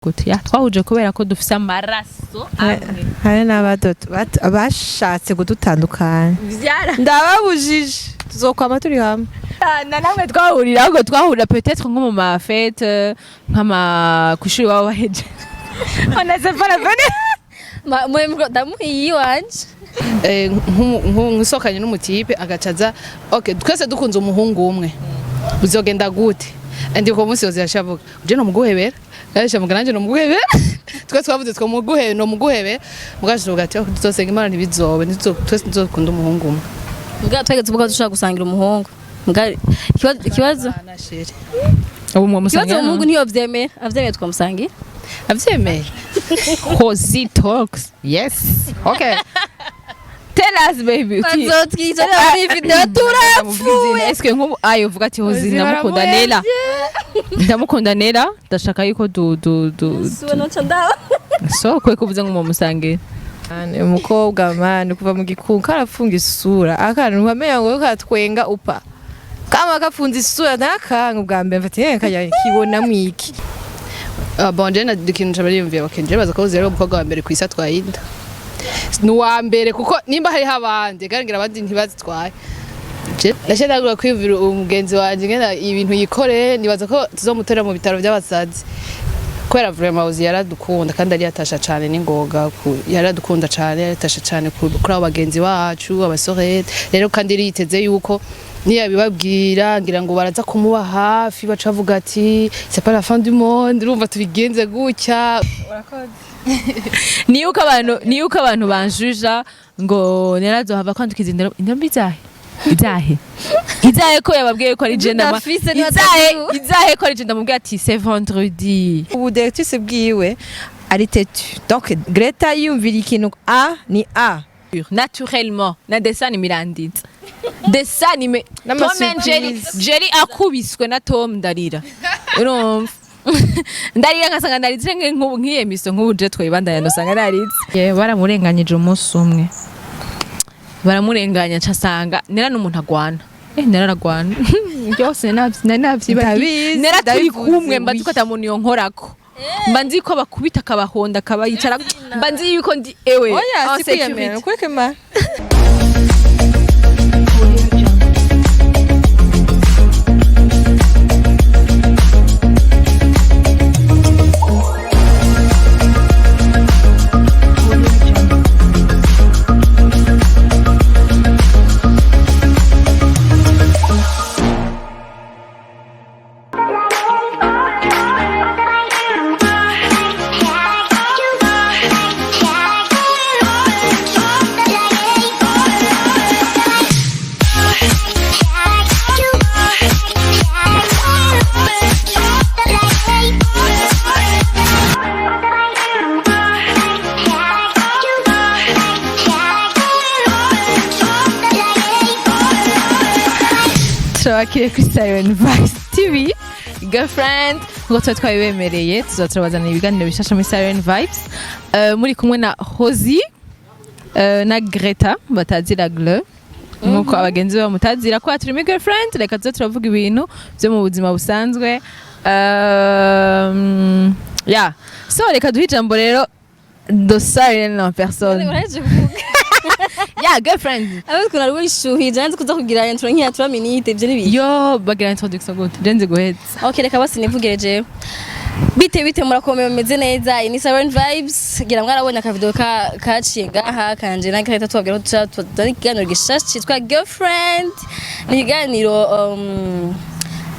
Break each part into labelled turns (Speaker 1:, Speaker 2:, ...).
Speaker 1: Gute ya twahuje kubera ko dufise amaraso amwe.
Speaker 2: Hari n'abadodo bashatse kudutandukanya.
Speaker 1: Vyara.
Speaker 2: Ndababujije, tuzokwama turi hamwe.
Speaker 1: Na namwe twahurira, ahubwo twahurira peut-être nko mu ma fête, nk'ama kw'ishuri baba baheje. On a c'est pas la peine.
Speaker 3: Ndamuhiye iwanje.
Speaker 4: Nkusohokanye n'umutipe agacaza, okay, twese dukunze umuhungu umwe, bizogenda gute? Ndi ko munsi yose yashavuga uje no muguhebera, yashavuga nanje no muguhebera. Twese twavuze two muguhebe no muguhebe, mugaje tuvuga ati: "Oh, tuzosenga Imana ntibizobe, twese tuzokunda umuhungu umwe."
Speaker 3: Mbwa twegeze tuvuga ko dushobora gusangira umuhungu. Mbwa ikibazo
Speaker 4: Ana chérie.
Speaker 1: Ubu mwe
Speaker 3: ikibazo
Speaker 1: musangira?
Speaker 3: Umuhungu niyo vyemera, avyemeye twamusangira.
Speaker 4: Avyemeye.
Speaker 1: Hozi Talks, yes, okay, tell us, baby, uti
Speaker 3: Bazotwicarira muri video turapfuye.
Speaker 1: Est-ce que nk'ubu ayo uvuga ati: "Hozi,
Speaker 2: Hozi
Speaker 1: ndamukunda Nela, ndamukunda Nela, ndashaka yuko du du du
Speaker 3: Suwe noca ndaba.
Speaker 1: So kwe kuvuze ngo mumusangire?"
Speaker 2: Mane, umukobwa mane kuva mu gikungu karafunga isura, akantu nkamenya ngo katwenga upa kama gafunze isura ntakanga ubwa mbere mfata kajya kibonamwo iki.
Speaker 4: Ah, bon, je na ikintu cabariyumviye, okay, je baza ko Hozi ari umukobwa wa mbere kw'isi atwaye inda. Ni uwa mbere, kuko nimba hariho abandi kandi ngira abandi ntibazitwaye. Je ndaciye ndagura kwiyumvira umugenzi wanje ngena ibintu yikoreye, nibaza ko tuzomutera mu bitaro by'abasazi, kubera vraiment Hozi yaradukunda kandi ari yatasha cane n'ingoga, yaradukunda cane, yaratasha cane kuri abo bagenzi bacu abasorete. Rero kandi yiteze yuko niyabibabwira ngira ngo baraza kumuba hafi, baca bavuga ati: "C'est pas la fin du monde, urumva tubigenze gutya."
Speaker 1: Niyo uko abantu banjuja ngo Nela azohava kwandukiza indero, indero mbi izahe, izahe, izahe ko yababwiye ko ari je ndama
Speaker 3: Udafise
Speaker 1: izahe
Speaker 3: niba
Speaker 1: izahe ko ari je ndamubwiye ati: "C'est vendredi."
Speaker 2: Ubu directrice bwiwe ari têtu, donc Greta yiyumvira ikintu A ni A.
Speaker 1: Naturellement na dessin animé iranditse, dessin animé
Speaker 2: N'ama
Speaker 1: Tom and Jerry.
Speaker 2: surprise.
Speaker 1: Jerry akubiswe na Tom, ndarira, urumva ndarira nkasanga ndarize nk'ubu nk'iyi emiso, nk'ubu je twibandanya ndasanga ndarize. Ye baramurenganyije umunsi umwe, baramurenganya, ncasanga Nera n'umuntu agwana, Nera aragwana byose nari navyibagiye.
Speaker 2: Ndabizi,
Speaker 1: Nera turi
Speaker 2: ndabivuze,
Speaker 1: kumwe mba nzi ko
Speaker 2: oui.
Speaker 1: ata muntu yonkorako, mba nzi ko bakubita akabahonda akabayicara, mba nzi yuko ndi ewe
Speaker 2: Oya,
Speaker 1: en
Speaker 2: si kwiyemera
Speaker 1: sécurité.
Speaker 2: kureke ma.
Speaker 1: Turabakiriye kuri Siren Vibes TV, girlfriend, nkuko tuba twabibemereye, tuza turabazanira ibiganiro bishasha muri Siren Vibes. Muri kumwe na Hozi na Greta batazira Gle, nkuko abagenzi babo mutazira ko turi muri girlfriend. Reka tuze turavuga ibintu byo mu buzima busanzwe. Yeah, so reka duhe ijambo rero the Siren en personne.
Speaker 3: Urahejeje kuvuga?
Speaker 1: Yeah, girlfriend.
Speaker 3: Abo ukuntu ari wishuhije nanze kuza kugira intro nk'iya 3 minutes, ibyo ni biki?
Speaker 1: Yo bagira introduction gute? Je nzi guheza.
Speaker 3: Okay, reka basi nivugire jewe. Bite bite, murakomeye, mumeze neza? Iyi ni Siren Vibes. Gira mwarabonye akavideo ka kaciye ngaha kanje na Greta, tubabwira ko tuca tuzana ikiganiro gishasha citwa girlfriend. Ni ikiganiro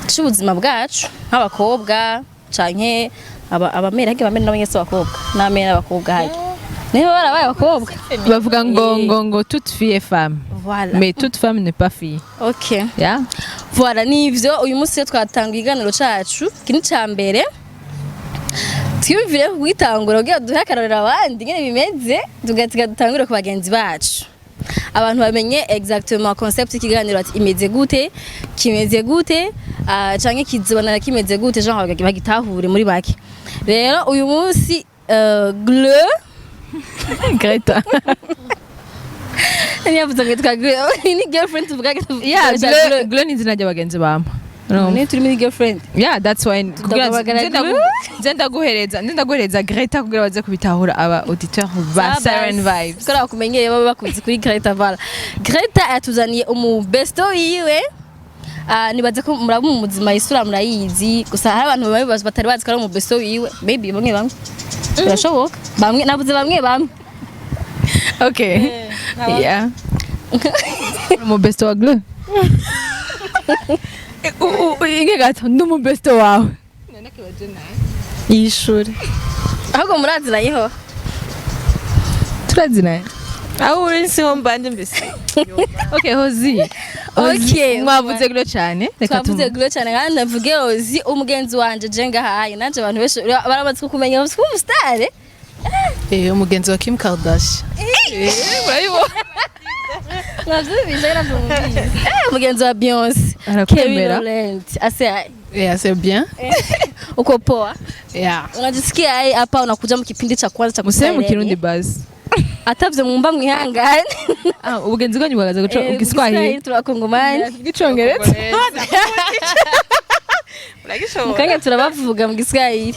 Speaker 3: c'ubuzima bwacu nk'abakobwa canke abamera harya, abamera nabo nyene si abakobwa, n'abamera n'abakobwa harya niba barabaye abakobwa.
Speaker 1: Bavuga ngo toute fille est femme.
Speaker 3: Voilà.
Speaker 1: Mais toute femme n'est pas fille.
Speaker 3: Okay.
Speaker 1: Yeah.
Speaker 3: Voilà, nivyo. Uyu munsi rero twatanga ikiganiro cacu, iki ni ca mbere. Twiyumvire kugitangura kugira duhe akarorero abandi ingene bimeze, tugatiga dutangure ku bagenzi bacu, abantu bamenye exactement concept y'ikiganiro, ati imeze gute, kimeze gute, canke kizobonana kimeze gute, genre bagitahure muri make. Rero uyu munsi Gle
Speaker 1: Greta.
Speaker 3: Ntiyavuze ngo yitwa Gle, ni girlfriend tuvuga.
Speaker 1: Yeah, Gle, Gle ni izina ry'abagenzi bampa. Urumva?
Speaker 3: None turi muri girlfriend.
Speaker 1: Yeah, that's why kugira
Speaker 3: Ndaguhamagara.
Speaker 1: nze ndaguhereza Greta kugira baze kubitahura aba auditeur ba Siren Vibes.
Speaker 3: Kora bakumenyeye, baba bakuzi kuri Greta. Vala Greta yatuzaniye umu besto wiwe. Ah, nibaze ko murabumuzima, isura murayizi, gusa hari abantu bamwe batari bazi ko ari umu besto wiwe. Maybe bamwe bamwe birashoboka, bamwe navuze bamwe bamwe.
Speaker 1: Okay, yeah, umu besto wa Glo inge gato, ndi umu besto wawe.
Speaker 2: Yishure.
Speaker 3: Ahubwo muraziranyeho?
Speaker 1: Turaziranye.
Speaker 2: Aho uri siho mbanje mbese.
Speaker 1: Okay, Hozi. Hozi,
Speaker 3: Okay.
Speaker 1: mwavuze Glo cyane, reka
Speaker 3: Twavuze Glo cyane, kandi navuge Ozi umugenzi wanje je ngahaye nanje abantu benshi baramaze kukumenya, bazi ko umusitare.
Speaker 4: Eh, umugenzi wa Kim Kardashian. Murabibona.
Speaker 3: Mwavyumvise, navyumvise. Eh, umugenzi wa Beyonce.
Speaker 1: Arakwemera.
Speaker 3: Kevin Laurent ase.
Speaker 4: Yeah, c'est bien.
Speaker 3: Uko poa?
Speaker 4: Yeah.
Speaker 3: Unajisikia ai hapa unakuja mu kipindi cha kwanza cha
Speaker 1: Musebe mu
Speaker 3: Kusahili?
Speaker 1: Kirundi basi.
Speaker 3: Atavyo mwumva mwihangane.
Speaker 1: Ah, ubugenzi bwanyu buhagaze guca
Speaker 3: Eh,
Speaker 1: Igiswahili.
Speaker 3: Turakongomani.
Speaker 1: Igicongereza.
Speaker 3: Mu kanya turabavuga mu Giswahili.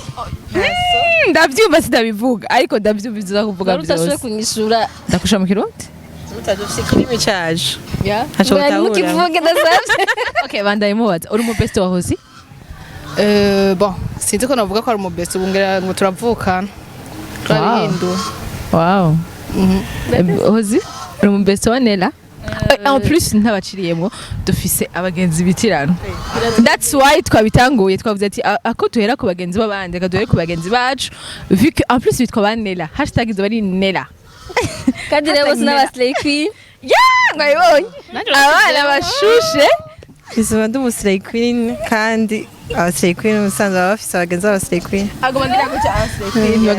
Speaker 1: Ndavyumva, sindabivuga, ariko ndavyumva ivyo kuvuga
Speaker 3: Wari utashoboye
Speaker 1: byose.
Speaker 3: kunyishura.
Speaker 1: Ndakusha mu Kirundi.
Speaker 2: Mutadufise ikirimi caje.
Speaker 4: Yeah.
Speaker 2: Ntaco
Speaker 3: Mwari
Speaker 2: utahura.
Speaker 3: mukivuge, ndasavye.
Speaker 1: Okay, bandaye mubaza, uri mu best wa Hozi?
Speaker 4: Bon, sinzi ko navuga ko ari umu best, ubu ngira ngo turavukana. Turabihindura.
Speaker 1: Wow. Hozi, uri mu best wa Nela? En plus ntabaciriyemwo, dufise abagenzi bitirano, that's why twabitanguye, twavuze ati ako duhera ku bagenzi b'abandi, reka duhere ku bagenzi bacu, vu que en plus bitwa ba Nela, hashtag izo bari Nela.
Speaker 3: Kandi rero bose
Speaker 1: Nela.
Speaker 3: n'aba slay queen.
Speaker 1: Yeah, mwabibonye abana bashushe.
Speaker 2: Bizima ndi umuslay queen, kandi abaslay queen ubusanzwe baba bafise abagenzi b'abaslay queen.
Speaker 1: Aguma ngira gutya, abaslay queen.
Speaker 3: Ngo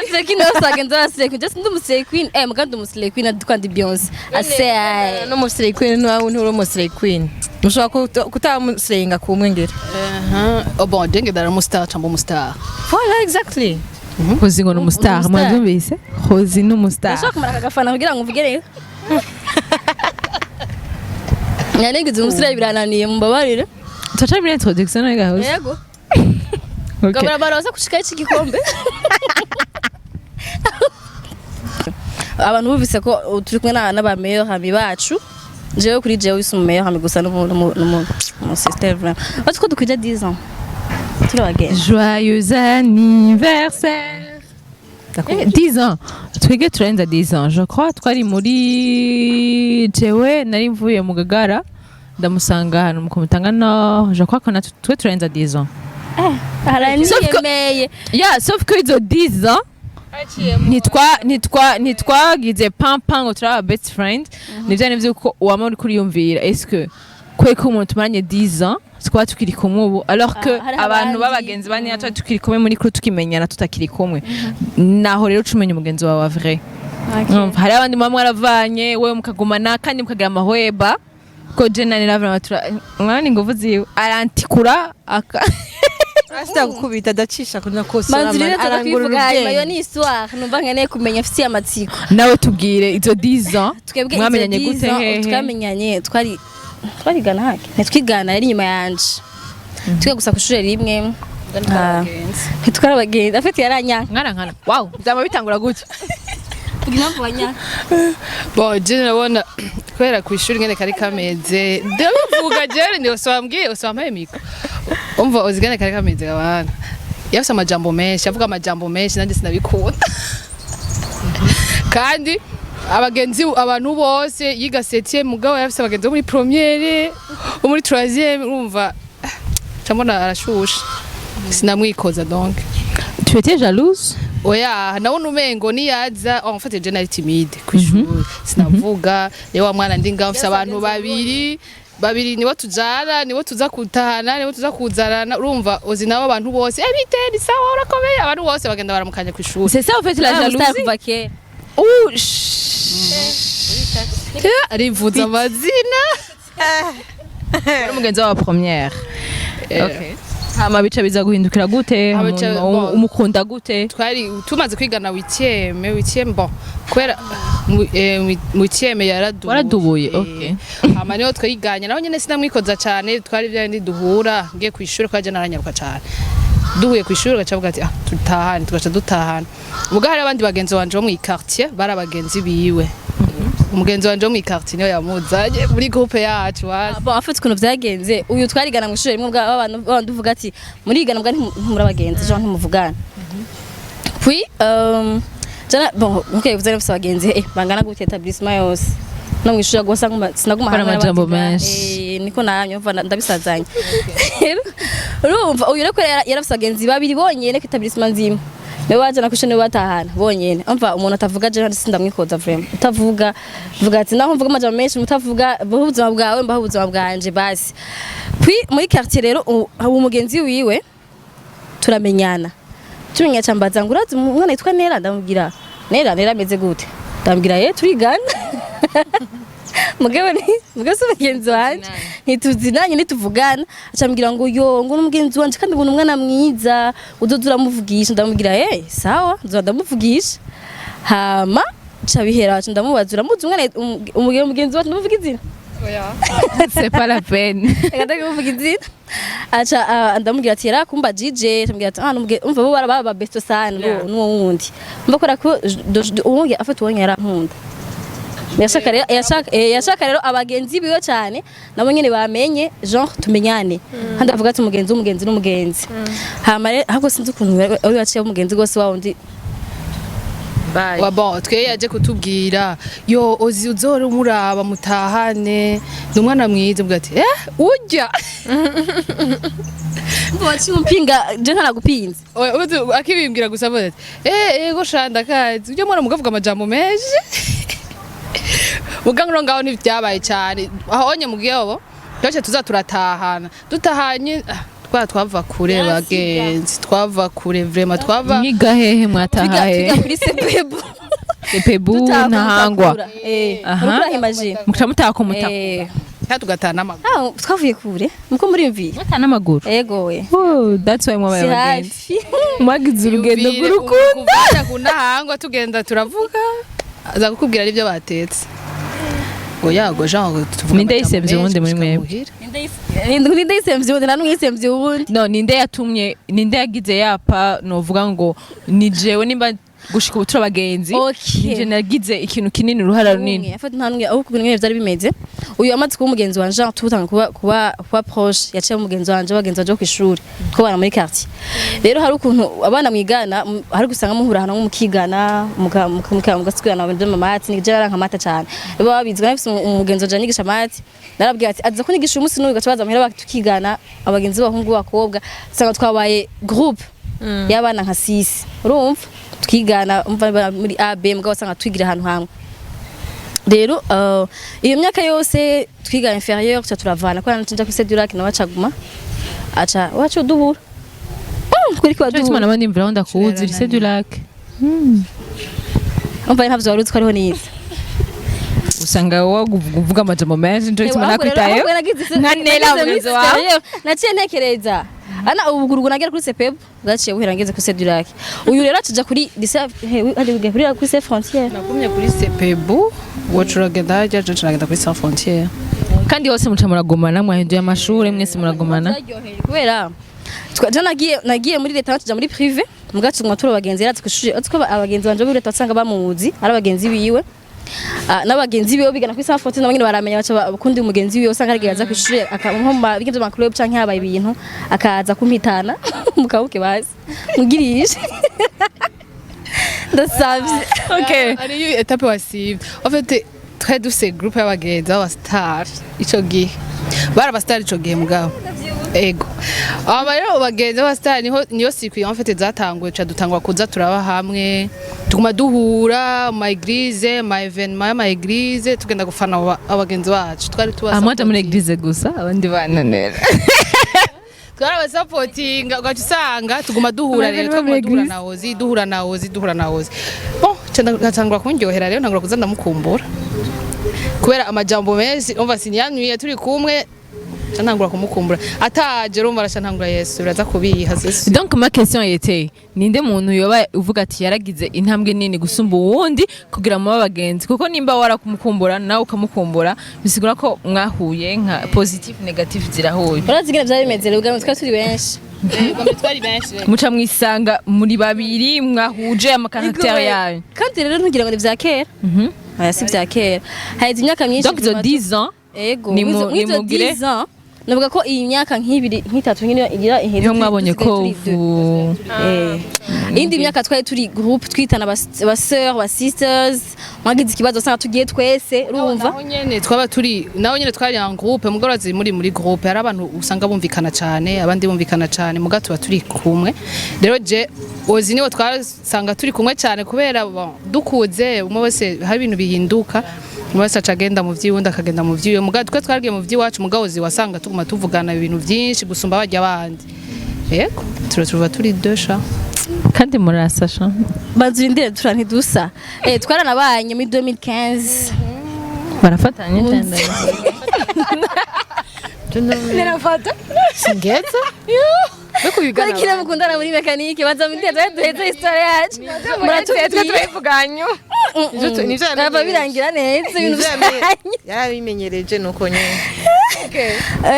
Speaker 3: slay queen, bose bagenzi b'aba slay queen. Just ndi umuslay queen, eh, muga ndi umuslay queen kandi Beyonce ase ai.
Speaker 2: N'umuslay queen ntiwaba nturi umuslay queen. Mushobora kutamuslayinga kumwe ngira.
Speaker 4: Oh bon, je ngira umu star cyangwa umu star.
Speaker 2: Voilà, exactly.
Speaker 1: Hozi ngo ni umustar.
Speaker 3: Umustar.
Speaker 1: Mwabyumvise, Hozi ni umustar.
Speaker 3: Ndashaka kumara akagafana kugira ngo mvuge rero. Nyanengize umusire birananiye, mumbabarire.
Speaker 1: Turaca muri introduction none ga Hozi?
Speaker 3: Yego.
Speaker 1: Okay.
Speaker 3: Gabara baroza gushika iki gikombe. Abantu bumvise ko turi kumwe n'aba meilleur ami bacu. Jewe kuri jewe isi meilleur ami gusa n'umu sister vraiment. Bati ko dukwije 10 ans. Turi abagenzi.
Speaker 1: Joyeux anniversaire. Eh, 10 ans. Twige turenza 10 ans. Je crois twari muri jewe nari mvuye mu Gagara ndamusanga ahantu ku Mutanga Nord. Je crois qu'on a twe turenza 10 ans.
Speaker 3: Haraniyemeye.
Speaker 1: Yeah, sauf que izo 10 ans ntitwagize pampa ngo turaba best friend. Nivyo nivyo ko wama uri kuriyumvira, est-ce que kweko umuntu tumaranye 10 ans twaba tukiri kumwe ubu, alors que
Speaker 3: Ah, hariho
Speaker 1: abantu
Speaker 3: abandi.
Speaker 1: B'abagenzi bane twari tukiri kumwe muri kuru, tukimenyana tutakiri kumwe, naho rero uca umenya umugenzi wawe wa vrai. Urumva, hari abandi muba mwaravanye wewe mukagumana kandi mukagira amahweba, ko je na Nela vraiment tura mwana inguvu ziwe arantikura aka
Speaker 2: Asita gukubita adacisha kuna kosora.
Speaker 3: Manzi rero tuza
Speaker 2: arangurura
Speaker 3: kwivuga hanyuma, iyo
Speaker 2: ubwenge.
Speaker 3: ni histoire numva nkeneye kumenya, mfitiye amatsiko.
Speaker 1: Nawe tubwire izo 10 ans.
Speaker 3: Twebwe izo
Speaker 1: Mwamenyanye gute?
Speaker 3: 10 ans,
Speaker 1: Hehe?
Speaker 3: twamenyanye twari twarigana hake, ntitwigana, yari inyuma yanje, twiga gusa ku ishure rimwe. Ah, ntitwari abagenzi, afite yaranyanka.
Speaker 1: Mwana nkana, wow, byama bitangura gutya.
Speaker 3: Vuga impamvu wanyanka.
Speaker 4: Bon, je nabona kubera ku ishuri ngene kari kameze. Ndabivuga je ni osambwiye osampaye micro. Umva uzigane kari kameze abana. Yafise amajambo menshi, avuga amajambo menshi nanjye sinabikunda. Kandi abagenzi abantu bose yiga septième, mugabo yafise abagenzi bo muri première, bo muri troisième, urumva camona arashusha. Sinamwikoza donc.
Speaker 1: Tu étais jalouse?
Speaker 4: Oya, nawe umengo niyaza, en fait je nari timide kw'ishuri, sinavuga. Rero wa mwana ndi ngaho mfise abantu babiri babiri, nibo tujana, nibo tuza kutahana, nibo tuza kuzarana, urumva uzi nabo abantu bose, eh, bite, ni sawa, urakomeye, abantu bose bagenda baramukanya kw'ishuri.
Speaker 1: C'est ça en fait la
Speaker 3: Ah, umustar
Speaker 1: jalousie.
Speaker 3: kuva kera.
Speaker 1: Ouh.
Speaker 4: Arivuza amazina.
Speaker 1: Umugenzi wa première.
Speaker 4: Eh.
Speaker 1: Okay. Hama bica biza guhindukira gute?
Speaker 4: Hama bica-
Speaker 1: Hanyuma
Speaker 4: bon.
Speaker 1: Umukunda gute?
Speaker 4: Twari tumaze kwigana huitième, bon, kubera huitième yaradubuye.
Speaker 1: Waradubuye, okay.
Speaker 4: Hama niho twiganye naho nyene sinamwikoza cane, twari bya bindi duhura ngiye kw'ishure, kwaje naranyaruka cane, duhuye kw'ishure gaca avuga ati: "Ah, tutahane." Tugaca dutahana. Ubwo hari abandi bagenzi banje bo mw'i quartier bari abagenzi biwe, umugenzi wanje wo mw'i quartier niwe yamuzanye muri groupe yacu basi.
Speaker 3: Bon, afite ukuntu vyagenze, uyu twarigana mu ishuri rimwe, bwa abantu babandi uvuga ati murigana mbwa ntimuri abagenzi, genre ntimuvugana. Puis jana, bon, nkuko yabivuze, nafise abagenzi bangana gute établissement yose no mw'ishuri gusa sinaguma
Speaker 1: Hari
Speaker 3: hamwe
Speaker 1: amajambo
Speaker 3: n'abandi.
Speaker 1: menshi.
Speaker 3: Niko namye umva ndabisazanye. Rero urumva uyu rero yarafise abagenzi babiri bonyene ku établissement nzima, niwe bajana kw'ishuri, niwe batahana bonyene. Umva, umuntu atavuga je sindamwikoza vraiment. Utavuga, vuga ati naho mvuga amajambo menshi, mutavuga, baho ubuzima bwawe, mbaho ubuzima bwanje basi. Puis muri quartier rero uwo mugenzi wiwe turamenyana, tumenya, cambaza ngo: "Urazi umwana yitwa Nera?" Ndamubwira: "Nera? Nera ameze gute?" Ndamubwira: "Eh, turigana." Mugabo ni mugabo si mugenzi wanje, ntituzinanye, ntituvugana. Acambwira ngo: "Yo," ngo, "n'umugenzi wanje kandi ngo ni umwana mwiza, uzoza uramuvugisha." Ndamubwira: "Eh, sawa, nzoza ndamuvugisha." Hama ca bihera, aca ndamubaza: "Uramuzi umwana umugenzi wacu?" Ndamuvuga izina?
Speaker 1: C'est pas la peine.
Speaker 3: Reka ndamuvuga izina. Aca ndamubwira ati yarakumbajije. Ndamubwira ati: "Ah, umva, bo baraba besto sana n'uwo wundi." Umva ko uwo afata uwo yarankunda, yashaka rero yashaka rero abagenzi biwe cyane nabo nyene bamenye, genre tumenyane. Kandi avuga ati umugenzi w'umugenzi n'umugenzi. Hama rero ahubwo sinzi ukuntu wari waciye umugenzi rwose wa wundi.
Speaker 4: Wa bon, twe yaje kutubwira: "Yo, ozi uzora umuraba mutahane, ni umwana mwiza." Mbwa ati: "Eh, urya."
Speaker 3: Umva, waciye umpinga je ntanagupinze.
Speaker 4: Oya, uzi akibimbwira gusa avuga ati: "Eh, ego shanda kazi ujya mwana mugavuga amajambo menshi." Muga ngo ngaho ntivyabaye cyane aho onye mugiyobo twace tuza turatahana, dutahanye twava kure bagenzi, twava kure vraiment, twava
Speaker 1: Mwiga hehe? Mwataha
Speaker 3: twiga
Speaker 1: hehe?
Speaker 3: Twiga kuri sepebu.
Speaker 1: Sepebu Ntahangwa.
Speaker 3: Eh.
Speaker 1: Aha.
Speaker 3: Uriko imagine.
Speaker 1: Muca mutaha ku Mutaka?
Speaker 3: Eh.
Speaker 4: Kandi tugataha n'amaguru.
Speaker 3: Ah, twavuye kure muko murimviye.
Speaker 1: Mutaha n'amaguru?
Speaker 3: Ego we.
Speaker 1: Oh, that's why mwabaye
Speaker 3: Si
Speaker 1: abagenzi.
Speaker 3: hafi.
Speaker 1: Mwagize urugendo
Speaker 4: Yumvire,
Speaker 1: rw'urukundo.
Speaker 4: kuva ku Ntahangwa tugenda turavuga, aza kukubwira aribyo batetse ngo yago Jean tuvuga
Speaker 1: Ninde
Speaker 4: amajambo
Speaker 1: yisemvye
Speaker 4: menshi
Speaker 1: uwundi muri
Speaker 4: gushika
Speaker 1: mwebwe?
Speaker 4: muhira.
Speaker 3: Ninde yisemvye uwundi? Nta n'umwe yisemvye uwundi.
Speaker 1: No, ninde yatumye, ninde yagize yapa novuga ngo ni jewe nimba gushika ubu turi abagenzi?
Speaker 3: Okay.
Speaker 1: Nije nagize ikintu kinini, uruhara runini.
Speaker 3: Afite nta n'umwe, ahubwo ukuntu nyene vyari bimeze, uyu amaze kuba umugenzi wanje, tubutanga kuba proche, yaciye umugenzi wanje, abagenzi banje bo kw'ishuri twabana muri quartier. Rero hari ukuntu abana mwigana hari gusanga muhura ahantu nko mukigana mugasubirana ibintu vy'ama maths. Ni je naranka maths cane, rero babizi nafise umugenzi wanje anyigisha maths, narabwiye ati aza kunyigisha uyu munsi n'uyu, gaca baza muhira tukigana, abagenzi b'abahungu b'abakobwa, usanga twabaye groupe y'abana nka six, urumva twigana, umva muri A B, mugabo usanga twigira ahantu hamwe. Rero iyo myaka yose twiga inférieur, tuca turavana kubera nca kuri Cedulac, nawe acaguma aca wacu duhura kuri kwa
Speaker 1: Cyo gituma
Speaker 3: duhura.
Speaker 1: nabo ndimvira aho ndakuzi, lycée du Lac.
Speaker 3: Umva, ntavyo wari uzi ko ariho nize.
Speaker 1: Usanga waguvuga uvuga amajambo menshi, nico gituma nakwitayeho nka Nela mugenzi wawe.
Speaker 3: Naciye ntekereza ana ubu gurugu nagera kuri CPEB bwaciye buhera ngeze kuri Cedulac. Uyu rero acija kuri lycée he kuri lycée frontière.
Speaker 4: Nagumye kuri sepebu, wacu uragenda hajya, je nagenda kuri Sans Frontières.
Speaker 1: Kandi hose muca muragumana, mwahinduye amashure mwese muragumana?
Speaker 3: Byaryoheye kubera je nagiye muri leta, tuja muri privé, mugacu tuguma turi abagenzi. Yaratse kw'ishuri atwo abagenzi banje bo muri leta wasanga bamuzi ari abagenzi biwe. Ah, n'abagenzi biwe bigana kuri Sans Frontière nabo nyene baramenya, baca bakundi umugenzi wiwe usanga arigihe aza kw'ishuri nko mu biga vy'ama club canke habaye ibintu akaza kumpitana mukabuke bazi mugirishe ndasavye.
Speaker 1: Okay.
Speaker 4: Ariyo étape wasivye. En fait twari dufise groupe y'abagenzi b'aba star ico gihe, bari aba star ico gihe mugabo ego aba rero bagenzi b'aba star niho niyo circuit en fait zatanguye, ca dutangura kuza turaba hamwe, tuguma duhura mu ma église, ma événement y'ama église, tugenda gufana abagenzi bacu twari tuba
Speaker 1: Amwaja muri église gusa, abandi bana nera?
Speaker 4: Twarabasapotinga, ugaca usanga tuguma duhura rero.
Speaker 1: Abandi
Speaker 4: Twaguma
Speaker 1: muri
Speaker 4: duhura
Speaker 1: église.
Speaker 4: na Ozi, duhura na Ozi, duhura na Ozi. Bon, ca ngatangura kundyohera rero, ntangura kuza ndamukumbura kubera amajambo menshi umva sinyanuye turi kumwe. Nca ntangura kumukumbura ataje, urumva araca ntangura, Yesu biraza kubiha sisi.
Speaker 1: Donc ma question était: ninde muntu yoba uvuga ati yaragize intambwe nini gusumba uwundi kugira muba abagenzi? Kuko nimba warakumukumbura nawe ukamukumbura, bisigura ko mwahuye nka positif, négatif zirahuye.
Speaker 3: Urazi ingene vyari bimeze rero, ubwa mbere twari turi benshi.
Speaker 4: Twari benshi.
Speaker 1: Muca mwisanga muri babiri mwahuje ama caractères yayo.
Speaker 3: Kandi rero ntugira ngo ni vya kera. Oya, si vya kera, haheze imyaka myinshi.
Speaker 1: Donc izo 10 ans
Speaker 3: Ego.
Speaker 1: ni
Speaker 3: mwizo
Speaker 1: mugire-
Speaker 3: 10 ans, navuga ko iyi myaka nk'ibiri, nk'itatu nyine igira iheze.
Speaker 1: Niho mwabonye
Speaker 3: dusigaye
Speaker 1: ko
Speaker 3: turi deux. Iyindi myaka twari turi groupe, twitana ba sœur, ba sisters, mwagize ikibazo usanga tugiye twese, urumva.
Speaker 4: Naho nyene twaba turi, naho nyene twari en groupe, mugabo urazi muri groupe hari abantu usanga bumvikana cane, abandi bumvikana cane, muga tuba turi kumwe. Rero je ozi niwe twasanga turi kumwe cane, kubera bon, dukuze umwe wese hari ibintu bihinduka, umwe wese aca agenda mu vyiwe, undi akagenda mu vyiwe, muga twe twaragiye mu vy'iwacu, mugabo ozi wasanga tuguma tuvugana ibintu vyinshi gusumba barya bandi. Yego, tuba turi deux chats.
Speaker 1: Kandi murasasha.
Speaker 3: Banza urindire, tura ntidusa, twaranabanye muri 2015.
Speaker 1: Barafatanye cyane.
Speaker 2: Nirafata singeza no kubigana.
Speaker 3: Kuri kino mukundana muri mécanique, banza murindire duhe duheze histoire yacu, muratubwira.
Speaker 1: Turayivuganye.
Speaker 2: Nivyo.
Speaker 3: Aba birangira neza ibintu byanyu.
Speaker 2: Yarabimenyereje nuko nyene.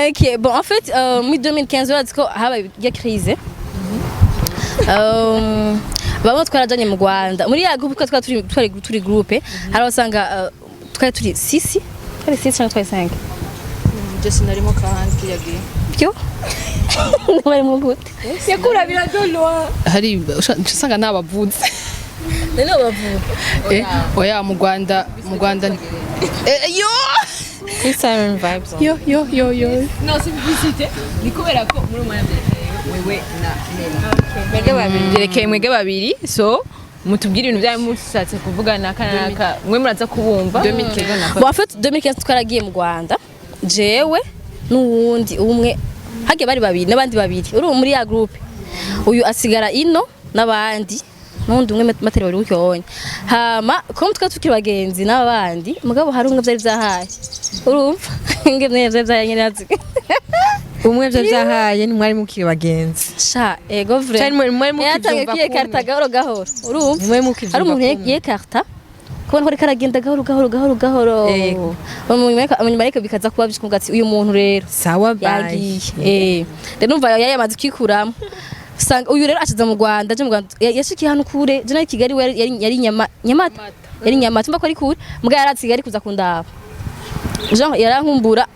Speaker 3: Ok, bon, en fait, muri 2015 urazi ko habaye ya crise. Bamwe twarajanye mu Rwanda muri ya groupe, twari turi groupe, hari aho usanga twari turi six, twari six cyangwa twari 5.
Speaker 4: Je sinarimo kandi yagiye.
Speaker 3: Byo bari mu gute?
Speaker 1: Yakurabira dolo.
Speaker 4: Hari usanga ntabavuze.
Speaker 3: None bavuga.
Speaker 4: Oya, mu Rwanda yo.
Speaker 2: Kuri Siren Vibes.
Speaker 4: Yo yo yo yo.
Speaker 1: No, si publicité, ni kubera ko muri umwanya byerekeye wewe na Nela, mwebwe babiri, byerekeye mwebwe babiri, so mutubwire ibintu byanyu mushatse kuvuga naka naka, mwe muraza kubumva.
Speaker 3: Bon, en fait, 2015 twaragiye mu Rwanda, jewe n'uwundi umwe, hagiye bari babiri n'abandi babiri, uri muri ya groupe, uyu asigara ino n'abandi n'undi umwe materi bari gutyonya. Hama ko twa tukiri bagenzi n'abandi, mugabo hari umwe vyari vyahaye, urumva ngene vyari vyahaye nyene azi.
Speaker 2: Umwe vyo vyahaye, ntimwari mukiri bagenzi?
Speaker 3: Sha, ego vrai.
Speaker 2: Cari mwari
Speaker 3: Yatangiye
Speaker 2: mukivyumva
Speaker 3: kwiyekarta
Speaker 2: kumwe.
Speaker 3: gahoro gahoro, urumva.
Speaker 2: Mwari mukivyumva
Speaker 3: Hari umuntu
Speaker 2: kumwe.
Speaker 3: yekarta kubona ko ariko aragenda gahoro gahoro gahoro gahoro.
Speaker 2: Ego.
Speaker 3: Munyuma ariko bikaza kuba byiswe ati uyu muntu rero
Speaker 2: Sawa, bye.
Speaker 3: Yagiye, rero numva yari yamaze kwikuramo. Usanga uyu rero ashize mu Rwanda, aje mu Rwanda yashikiye hano kure, je nari Kigali, we yari Nyamata, yari Nyamata, umva ko ari kure, mbwa yari Kigali kuza kundaba. Jean yarankumbura,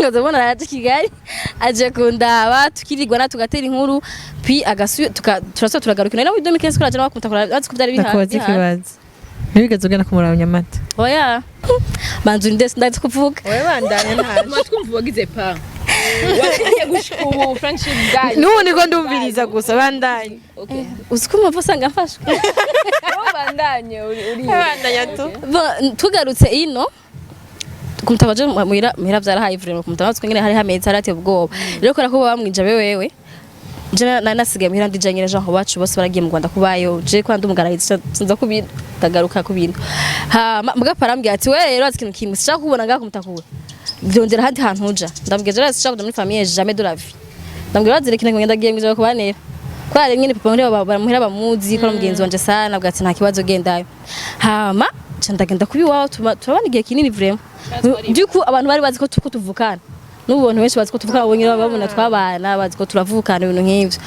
Speaker 3: ngaza mbona araje Kigali, aje kundaba, tukirirwa na tugatera inkuru, puis agasu turasubira turagarukira no muri 2015 kuraje nabakunta kurazi ko byari bihari.
Speaker 2: Ndakubaza ikibazo: ntibigeze ugenda kumuraba Nyamata?
Speaker 3: Oya, banza urinde, sindazi kuvuga.
Speaker 2: Wowe bandanya, ntaje.
Speaker 1: Twumva wagize pa wagiye gushika ubu friendship bwanyu.
Speaker 2: N'ubu niko ndumviriza gusa, bandanya.
Speaker 3: Uzi ko mpamvu usanga mfashwe.
Speaker 1: Wowe bandanye uri
Speaker 2: Bandanya tu.
Speaker 3: Bon, tugarutse ino kumutaba, je muhira, muhira vyarahaye vraiment. Kumutaba twe ngene hari hameze, hari hateye ubwoba rero, kubera ko bamwija wewe, je nasigaye muhira ndija nyine, Jean wacu bose baragiye mu Rwanda kubayo, je kwa ndi umugararizi sinza kubintu, ndagaruka kubintu. Hama mbwa parambwira ati: "We rero azi ikintu kimwe, sinshaka kubona ngaha kumutakura, vyongera ahandi hantu uja." Ndambwira: "Je sinshaka kuja muri famille, jamais de la vie." Ndambwira: "Bazire kintu ngenda giye mwija kubanera kwa nyine papa muri baramuhera bamuzi ko ari mugenzi wanje sana." Bwa ati: "Nta kibazo, gendayo." Hama ca ndagenda kubi iwabo, turabana igihe kinini vraiment. Du coup abantu bari bazi ko tuko tuvukana, n'ubu bantu benshi bazi ko tuvukana, babonye babona twabana, bazi ko turavukana, ibintu nk'ivyo.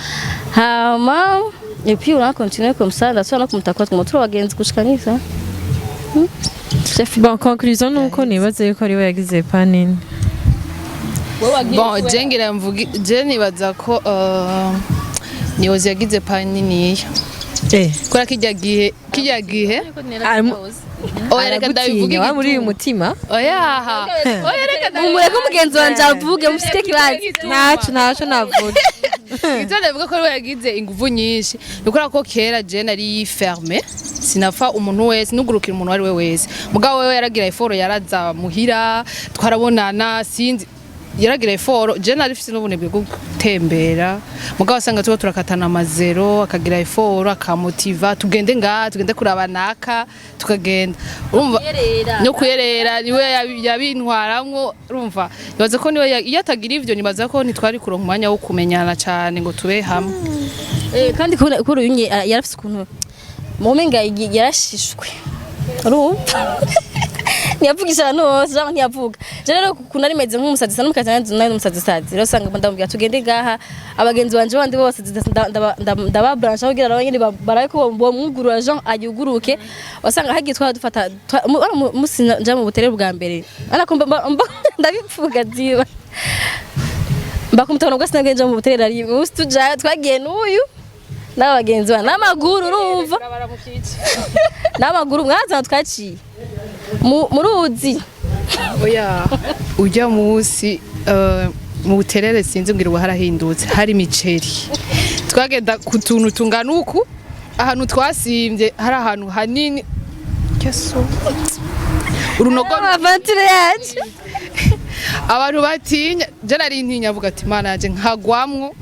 Speaker 3: Hama et puis on a continué comme ça, ndasubira no kumutakura, twuma turi abagenzi gushika nisa. Chef.
Speaker 2: Bon, conclusion nuko nibaza yuko ari we yagize pas nini.
Speaker 4: Bon, je ngira mvuge, je nibaza ko Niyozi yagize pas niniya, kubera kijya gihe oya, reka ndabivuge.
Speaker 2: Aragutinya wa muri uyu mutima.
Speaker 4: Oya, oya, reka ndabivuge.
Speaker 3: Mumureke umugenzi wanje avuge, mufite ikibazo.
Speaker 2: Ntaco, ntaco navuga.
Speaker 4: Ivyo ndavuga ko ariwe yagize inguvu nyinshi ni ukubera ko kera je nari fermée, sinapfa umuntu wese, nugurukira umuntu uwo ari we wese, mugabo wewe yaragira effort, yaraza muhira, twarabonana, sinzi. Yaragira effort. Je nari mfise n'ubunebwe bwo gutembera, mugabo asanga tuba turakatana amazero, akagira effort, akamotiva, tugende ngaha, tugende kuraba naka, tukagenda, urumva?
Speaker 3: Kuyerera.
Speaker 4: No kuyerera niwe yabintwaramwo, urumva? Nibaza ko niwe iyo atagira ivyo, nibaza ko ntitwari kuronka umwanya wo kumenyana cane ngo tube hamwe.
Speaker 3: Kandi kuri uyu nye yarafise ukuntu mumenga yarashishwe, urumva? Ntiyavugisha abantu bose cyangwa ntiyavuga. Je rero ukuntu ari meze nk'umusazi sa n'umukazi nari umusazi sazi rero, usanga ndamubwira tugende ngaha, abagenzi banje bandi bose ndababrancha kugira nabo nyene barabe ko bomwugurura, Jean ayuguruke. Wasanga hagiye twara dufata musi nja mu Buterere bwa mbere, ariko ndabivuga ziba mbakumutana ubwo sinabwiye nja mu Buterere, ari umunsi tuja twagiye n'uyu n'aba bagenzi ba n'amaguru, urumva? N'amaguru mwazana twaciye mu ruzi.
Speaker 4: Oya, ujya munsi mu Buterere, sinzi ngira ubu harahindutse, hari imiceri. Twagenda ku tuntu tungana uku, ahantu twasimbye hari ahantu hanini. Yesu, urunogo!
Speaker 3: Aventure yacu.
Speaker 4: Abantu batinya, je nari ntinya, avuga ati: "Mana yanje, nkagwamwo,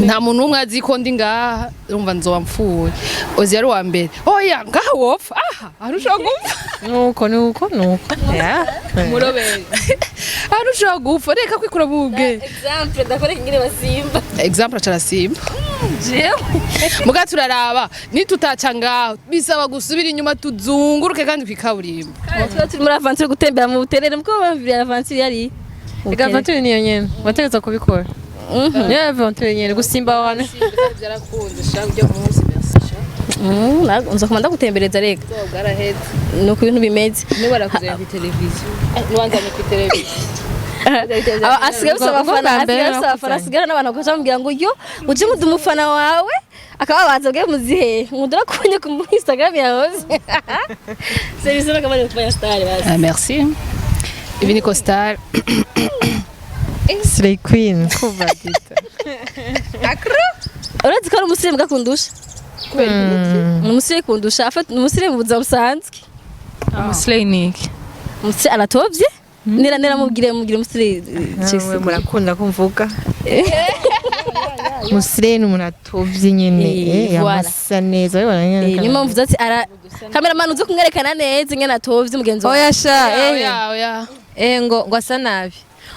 Speaker 4: nta muntu umwe azi ko ndi ngaha, urumva nzoba mpfuye." Ozi yari uwa mbere: "Oya, ngaha wopfa, aha ahantu ushobora gupfa."
Speaker 2: Nuko nuko nuko, yeah.
Speaker 4: Murobere, ahantu ushobora gupfa, reka kwikura mu bwe.
Speaker 3: Exemple, ndakora ingene basimba.
Speaker 4: Exemple, acarasimba.
Speaker 3: Jewe.
Speaker 4: Muga turaraba nitutaca ngaho, bisaba gusubira inyuma tuzunguruke kandi kwikaburimbo.
Speaker 3: Kandi tuba turi muri aventure gutembera mu Buterere, muko bamvira aventure yari
Speaker 2: Ega aventure niyo nyene wategetswe kubikora, niyo aventure nyene gusimba aho hantu.
Speaker 4: Byarakunze sha, ujya munsi, merci sha.
Speaker 3: Nza kumanda gutembereza rega.
Speaker 4: Bwaraheze.
Speaker 3: Nuko ibintu bimeze.
Speaker 4: Niba ku televiziyo, niwanzanye ku televiziyo.
Speaker 3: Asigaye afise
Speaker 2: Ubwo
Speaker 3: abafana,
Speaker 2: bwa mbere
Speaker 3: asigaye afise abafana,
Speaker 2: nakuzanye.
Speaker 3: asigaye n'abantu bakaca bamubwira ngo yo uje mudu umufana wawe, akababaza bwe muzihe nkundura kubonye ku Instagram yawe. Service n'akabari kufanya star basi.
Speaker 4: Ah, merci, ibi ni Costar.
Speaker 2: Slay Queen kuva gita.
Speaker 3: Urazi ko ari umusirimu gakundusha, ni umusirimu kundusha, afata ni umusirimu mu buzima busanzwe.
Speaker 1: Umuslay ni iki?
Speaker 3: Umusirimu aratovye nera nera, mubwire mubwire umusirimu.
Speaker 2: Nawe murakunda kumvuga musire, ni umuntu atovye nyene.
Speaker 3: Voilà.
Speaker 2: Yamasa neza, urabibona nyene.
Speaker 3: Niyo mpamvu uzi ati ara cameraman uzi kumwerekana neza ingene atovye mugenzi wawe.
Speaker 2: Oya sha, eh.
Speaker 4: Oya, oya.
Speaker 2: Ngo ngo asa nabi,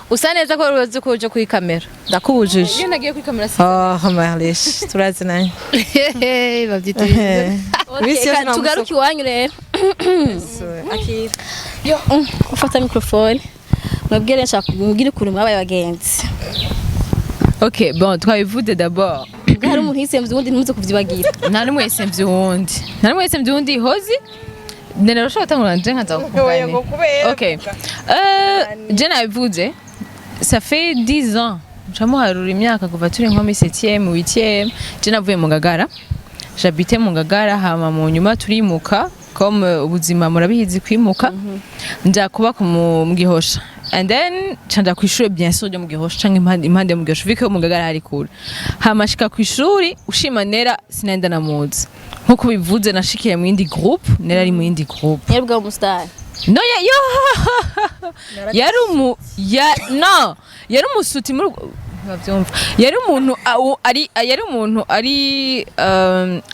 Speaker 2: usa neza ko uzi ko uje kuri kamera, ndakubujije.
Speaker 1: Iyo nagiye kuri kamera si
Speaker 2: Oh Marlish, turazi naye.
Speaker 4: Babyita
Speaker 3: Okay,
Speaker 2: Misi yose
Speaker 3: reka tugaruke iwanyu rero.
Speaker 2: Akira.
Speaker 3: Ufata microphone, mwebwire, nshaka mubwire ukuntu mwabaye abagenzi.
Speaker 1: Ok, bon, twabivuze d'abord.
Speaker 3: Ubwo hari umuntu yisemvye ubundi, ntimuze kuvyibagira.
Speaker 1: Nta n'umwe yisemvye uwundi, nta n'umwe yisemvye uwundi. Hozi nene urashobora gutangura, nje nkaza kukunganira. Ok, je nabivuze, ça fait 10 ans, ncamuharura imyaka kuva turi nko muri 7e, 8e. Je navuye mu Ngagara, j'habitais mu Ngagara, hama mu nyuma turimuka, comme ubuzima murabihizi, kwimuka, nja kuba mu Gihosha, and then ca nja kw'ishure, bien sûr, ryo mu Gihosha canke impande yo mu Gihosha, vu que mu Ngagara hari kure. Hama shika kw'ishuri ushima Nera, sinenda namuzi. Nkuko bivuze, nashikiye mu yindi groupe, Nera ari mu yindi groupe.
Speaker 3: Mwebwe umustar.
Speaker 1: No, ya yo yari umu ya no yari umusuti muri bavyumva, yari umuntu ari yari umuntu ari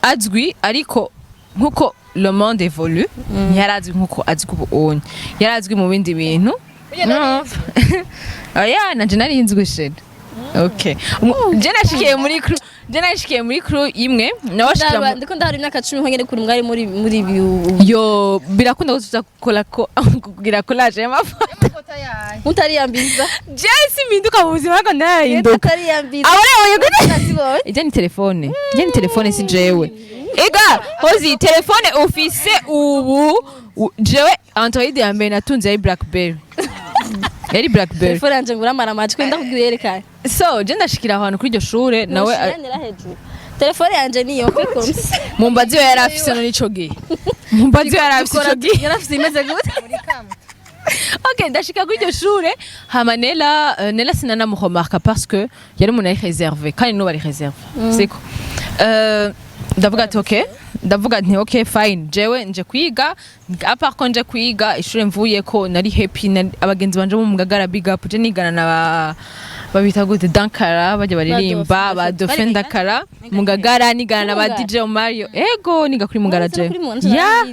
Speaker 1: azwi, ariko nkuko le monde évolue, ntiyari azwi nkuko azwi ubu unye, yari azwi mu bindi bintu. No. Oya, nanje nari nzwi shit. Okay, je nashikiye muri crew imwe nawe ashikira
Speaker 3: Ndiko ndahari imyaka 10 nkongere kuri mwari muri ibi.
Speaker 1: Yo, birakunda ko tuza gukora ko kugira collage y'amafoto.
Speaker 3: Mutariyambiza.
Speaker 1: Je simpinduka mu buzima, ariko ndahinduka.
Speaker 3: Mutariyambiza.
Speaker 1: Abo rero
Speaker 3: Nazibonye.
Speaker 1: Ijya ni telefone, ijya ni telefone, si jewe. Ega hozi telefone ufise ubu, jewe Android ya mbere natunze yari Blackberry, yari Blackberry.
Speaker 3: Telefone yanje ngura amara amajwi, ndakubwira yerekane.
Speaker 1: So je ndashikira ahantu kuri iryo shure, nawe
Speaker 3: Nushiranira hejuru, telefone yanje niyo frequency.
Speaker 1: Mumbazi yo yari afise no nico gihe, mumbazi yo yari afise ico gihe.
Speaker 3: Yari afise imeze gute?
Speaker 1: Ok, ndashika kuri iryo shure, hama Nela, Nela sinanamuremarka parce que yari umuntu ari réservé, kandi n'ubu ari réservé, siko? Ndavuga ati ok. Ndavuga nti okay, fine, jewe nje kwiga. À part ko nje kwiga, ishure mvuye ko nari happy, abagenzi banje bo mu Ngagara, big up. Je nigana na ba babita gute, Dankara, bajya baririmba ba Dauphin Dakara mu Ngagara, nigana na ba
Speaker 3: Mungara?
Speaker 1: DJ Mario. Ego, niga kuri Mungara. Je
Speaker 3: Kuri Mungara.
Speaker 1: ya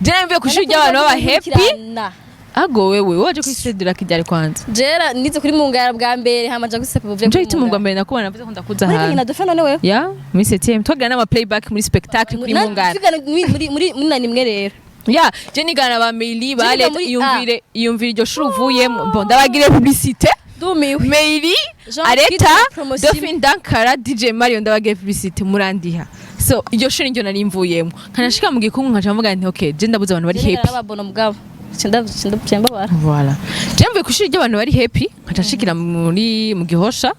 Speaker 1: je mvuye ku ishuri ry'abantu baba happy. Ago wewe waje kuri Cedric kijyari kwanza.
Speaker 3: Jera nize kuri Mungara bwa mbere, hama nja gusepa buvuye.
Speaker 1: Nico gituma ubwa mbere nakubona navuze ko ndakuza
Speaker 3: Muri
Speaker 1: ahantu.
Speaker 3: na Dauphin none wewe?
Speaker 1: Ya, muri septième twagira n'ama playback muri spectacle kuri Mungara.
Speaker 3: Twigana muri nani mwe rero?
Speaker 1: Ya, je nigana ba Meili ba
Speaker 3: Je niga
Speaker 1: Leta.
Speaker 3: muri A.
Speaker 1: Iyumvire, iyumvire iryo shuri uvuyemo. Bon, ndabagire publicité.
Speaker 3: Ndumiwe.
Speaker 1: Meili,
Speaker 3: Jean
Speaker 1: Areta,
Speaker 3: Pierre promotion.
Speaker 1: Dauphin Dankara, DJ Mario, ndabagire publicité, murandiha. So iryo shuri niryo nari mvuyemo, nkanashika mu Gikungu, nkaca mvuga nti okay, je ndabuze abantu bari happy.
Speaker 3: N'ababono mugabo cinda mbabara.
Speaker 1: Voilà, je mvuye ku ishuri ry'abantu bari happy, nkaca nshikira muri mu Gihosha,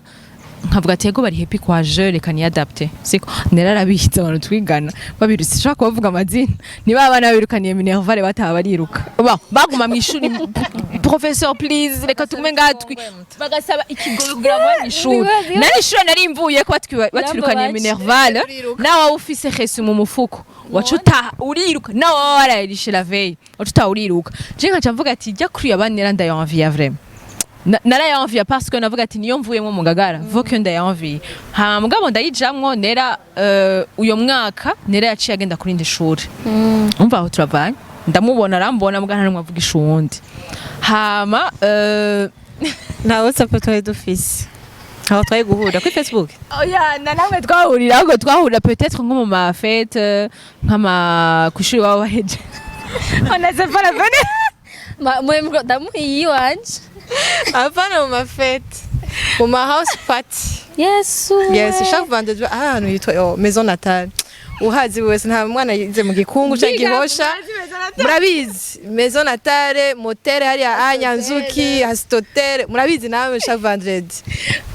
Speaker 1: nkavuga ati ego, bari happy kwa, je reka niyadapte. Siko nararabihize abantu twigana babirutse, shaka kubavuga amazina, niba abana babirukaniye minerval bataha bariruka. Ba baguma mu ishuri: "Professeur, please, reka tugume ngaha." Bagasaba ikigobe kugira ngo babe mu ishuri. Nari ishuri nari mvuye ko batwirukaniye minerval, nawe waba ufise reçu mu mufuko, waca utaha uriruka, nawe waba warayirishe la veille, waca utaha uriruka. Je nkaca mvuga ati jya kuri abanera ndayanviya vraiment. Narayanviya parce que navuga ati niyo mvuyemo mu Ngagara vuko iyo ndayanviye. Hama mugabo ndayijamwo. Nera uyo mwaka Nera yaciye agenda kuri indi shuri. Umva aho turavanye, ndamubona arambona, mugana nta numwe avugisha uwundi. Hama
Speaker 2: Nta WhatsApp twari dufise, aho twari guhurira kuri Facebook.
Speaker 1: Oya, na namwe twahurira, ahubwo twahurira peut-être nko mu ma fête, nk'ama kwishuri waba waheje. On a pas la peine.
Speaker 3: Mwe ndamuhiye iwanje.
Speaker 2: Apana mu ma fêtes, mu ma house party.
Speaker 3: Yesu.
Speaker 2: Yes, chaque vendredi ahantu yitwa, oh, Maison Natale. Uhazi wese, nta mwana yize mu Gikungu canke Gihosha, murabizi Maison Natale motel hariya Anyanzuki Hasitotel, murabizi nawe. Chaque vendredi.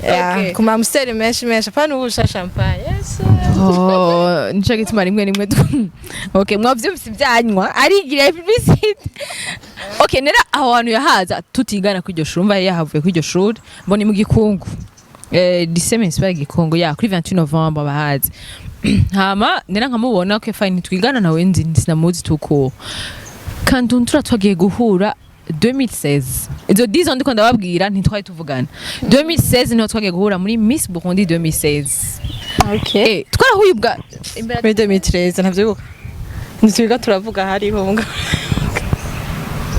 Speaker 2: Yeah,
Speaker 1: Okay.
Speaker 2: ku ma Amstel menshi menshi, apana ubusha champagne. Yes.
Speaker 1: Oh, nico gituma rimwe rimwe okay, mwavyumvise ivyanywa arigira publicité. Okay, nera aho hantu yahaza tutigana kw'iryo shuri, umva yahavuye kw'iryo shuri mbona mu Gikungu, lycée municipal Gikungu ya kuri 28 Novembre bahazi. Hama nera nkamubona, okay fine, twigana nawe nzi sinamuzi tuko kandundura. Twagiye guhura 2016, izo 10 ans ndiko ndababwira ntitwari tuvugana. 2016 niho twagiye guhura muri Miss Burundi 2016.
Speaker 3: Okay.
Speaker 1: Twarahuye ubwa
Speaker 2: Muri 2013 ntavyibuka, ntitwiga turavuga hariho mbwa.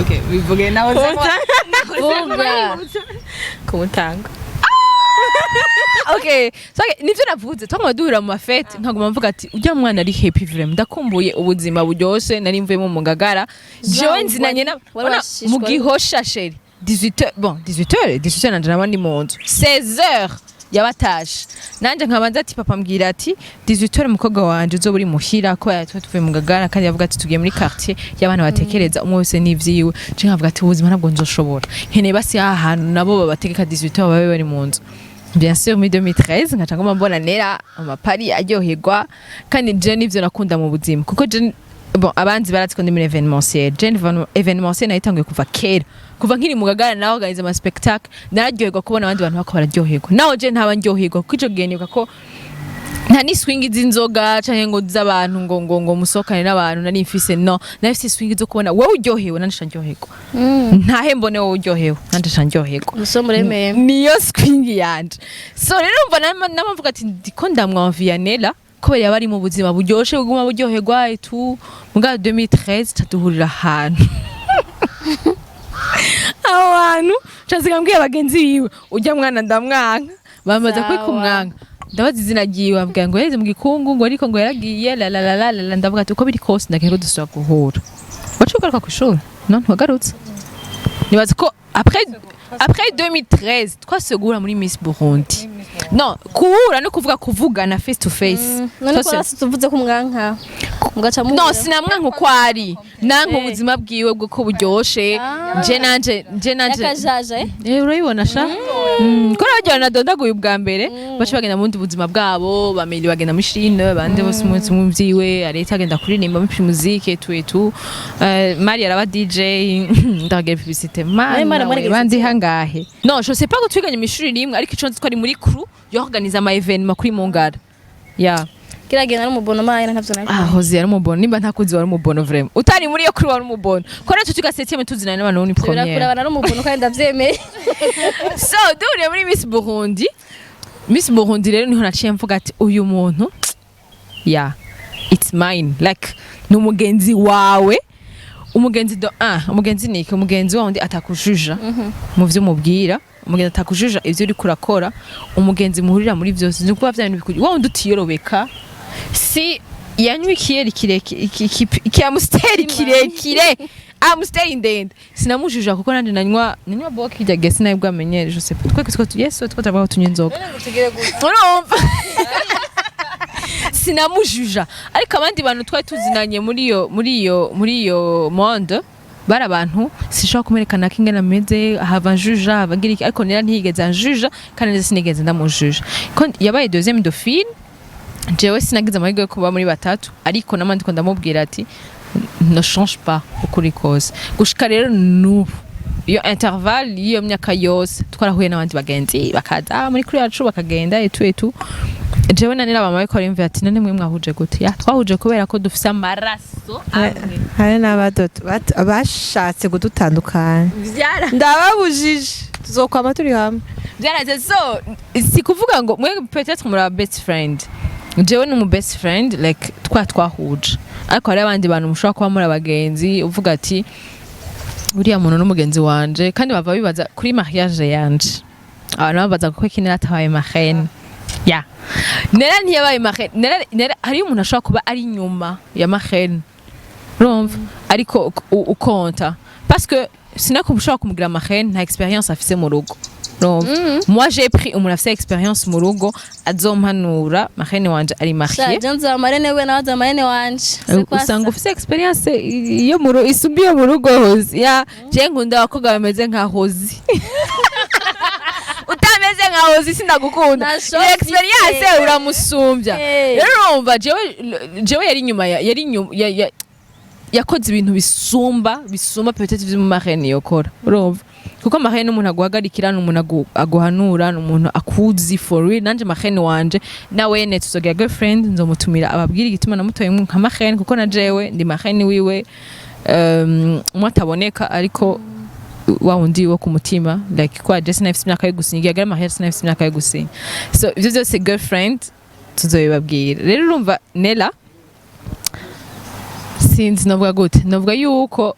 Speaker 1: Okay, bivuge nawe.
Speaker 3: Vuga.
Speaker 2: Kumutanga.
Speaker 1: Okay, so okay, nivyo navuze, twaguma duhura mu ma fêtes, nkaguma mvuga ati ujya mwana ari happy vraiment, ndakumbuye ubuzima buryoshe nari mvuyemo mu Ngagara. Jewe nzinanye na
Speaker 3: wari
Speaker 1: Ona,
Speaker 3: washishwa.
Speaker 1: Mu Gihosha chéri, 18h, bon, 18h, 18h nanje naba ndi mu nzu, 16h yabatashe. Nanje nkabanza ati papa mbwira ati 18h umukobwa wanje uzoba uri muhira, ko yatwe tuvuye mu Ngagara. Kandi yavuga ati tugiye muri quartier y'abana batekereza, umwe wese n'ivyiwe. Je nkavuga ati ubuzima ntabwo nzoshobora, nkeneye basi aha hantu nabo babategeka 18h babe bari mu nzu. Bien sûr, muri 2013 nkaca nguma mbona Nera amapari aryoherwa, kandi je nivyo nakunda mu buzima, kuko je, bon, abanzi barazi ko ndi muri événementiel. Je événementiel nayitanguye kuva kera, kuva nkiri mu Gagara nawe organize ama spectacle. Nararyoherwa kubona abandi bantu bako bararyoherwa, naho je ntaba ndyoherwa, kuko ico gihe nibuka ko nta n'iswingi z'inzoga canke ngo z'abantu ngo musohokane n'abantu nari mfise. No nari mfise iswingi zo kubona wowe uryohewe nanje ndyoherwa, ntahe mbone wowe uryohewe nanje ndyoherwa.
Speaker 3: Musomo muremeye.
Speaker 1: Niyo swingi yanje. So rero umva nama mvuga ati ndiko ndamwamviya Nela kubera yaba ari mu buzima buryoshe, buguma buryoherwa etu. Muga 2013 caduhurira ahantu, aho hantu casiga mbwiye bagenzi biwe ujya mwana ndamwanka, bamaze
Speaker 3: Sawa.
Speaker 1: kwikumwanka. Ndabaza izina ryiwe, ambwira ngo yaheze mu Gikungu, ngo ariko ngo yaragiye la la la la la la. Ndavuga ati uko biri kose ndagiye ko dusubira guhura. Waciye ugaruka kw'ishuri? No, ntiwagarutse. Nibaza ko après 2013 twasubiye guhura muri Miss Burundi. No kuhura no kuvuga, kuvugana face to face.
Speaker 3: None ko hasi tuvuze ko umwanka mugaca
Speaker 1: No,
Speaker 3: muhura.
Speaker 1: Sinamwanka uko ari, nanka ubuzima bwiwe bwo ko buryoshe. Je nanje
Speaker 3: Yakajaja eh.
Speaker 1: Eh, urayibona sha. Ko nabagira nadondaguye ubwa mbere, baca bagenda mu bundi buzima bwabo. Bameli bagenda muri Chine, bande bose umunsi umwe vyiwe, areta agenda kuririmba muri musique et tout et tout. Mari araba DJ, ndagira publicité.
Speaker 3: Mari,
Speaker 1: Mari
Speaker 3: Mari,
Speaker 1: bandi hangahe? Non, je sais pas ko twiganye mu ishuri rimwe, ariko ico nzi ko ari muri crew yorganiza ama événement kuri Mungara. Yeah.
Speaker 3: Kiriya gihe nari umubono maye, ntavyo nari.
Speaker 1: Ah, Hozi yari umubono. Nimba ntakuzi, wari umubono vraiment. Utari muri iyo kuri, wari umubono. Ko natwe tuga septième tuzinanye n'abantu bo ni
Speaker 3: Subira
Speaker 1: première.
Speaker 3: kuraba, nari umubono kandi ndavyemeye.
Speaker 1: So duhuriye muri Miss Burundi, Miss Burundi rero niho naciye mvuga ati uyu muntu, yeah, it's mine. Like ni umugenzi wawe, umugenzi do ah umugenzi ni iki? Umugenzi wa wundi atakujuja mu vyo umubwira, umugenzi atakujuja ivyo uriko urakora, umugenzi muhurira muri vyose. Ni ukuvuga vya bintu wa wundi utiyorobeka. Si yanywa ikiyeri kirekire, iki Amstel kirekire, Amstel ndende, sinamujuja kuko nanje nanywa boki irya gihe sinari bwamenyere. Je sais pas, twese yesu twe turavuga ko tunywa inzoga, urumva sinamujuja. Ariko abandi bantu twari tuzinanye muri iyo monde bari abantu sinshobora kumwerekana ko ingene ameze, hava njuja, hava ngira iki. Ariko nera ntiyigeze anjuja kandi neza sinigeze ndamujuja ko yabaye deuxième dauphine. Jewe sinagize amahirwe yo kuba muri batatu, ariko namwe ndiko ndamubwira ati ne change pas ukuri kose. Gushika rero n'ubu, iyo intervalle y'iyo myaka yose, twarahuye n'abandi bagenzi bakaza muri kuri yacu bakagenda etu etu. Jewe na Nera bama bariko barimvira ati none mwe mwahuje gute? Ya, twahuje kubera ko dufise amaraso amwe.
Speaker 2: Hari n'abadodo bashatse kudutandukanya.
Speaker 1: Vyara
Speaker 2: Ndababujije, tuzokwama turi hamwe.
Speaker 1: Byaraze. So si kuvuga ngo mwe peut-être muri best friend, jewe ni umu best friend, like twahuje. Ariko hari abandi bantu mushobora kuba muri abagenzi, uvuga ati uriya muntu n'umugenzi wanje. Kandi bava bibaza kuri mariage yanje, abantu babaza ko kinera atabaye marraine. Ya, Nera ntiyabaye marraine. Nera hariyo umuntu ashobora kuba ari inyuma ya marraine, urumva, ariko ukonta parce que sinako ushobora kumugira marraine nta expérience afise mu rugo, urumva. Moi j'ai pris umuntu afise expérience mu rugo azompanura. Marraine wanje ari mariée.
Speaker 3: Shaje, nzaba marraine we, nawe azaba marraine wanje. C'est quoi
Speaker 1: Usanga
Speaker 3: ça?
Speaker 1: ufise expérience yo mu rugo isumba iyo mu rugo. Hozi ya je nkunda abakobwa bameze nka Hozi. Utameze nka Hozi sindagukunda.
Speaker 3: Nta
Speaker 1: Iyo expérience
Speaker 3: ufise.
Speaker 1: uramusumbya.
Speaker 3: Eh.
Speaker 1: Rero urumva jewe yari inyuma yari inyuma yakoze ibintu bisumba peut-être ivyo mu marraine yokora, urumva, kuko marraine umuntu aguhagarikira, ni umuntu aguhanura, ni umuntu akuzi for real. Nanje marraine wanje nawene tuzogira girlfriend, nzomutumira ababwira igituma namutoye nka marraine, kuko na jewe ndi marraine wiwe. Umwe ataboneka ariko wa wundi wo ku mutima, like kwa je sinafise imyaka yo gusinya igihe agera mariage, sinafise imyaka yo gusinya. So ivyo vyose girlfriend tuzobibabwira. Rero urumva Nela, sinzi novuga gute, novuga yuko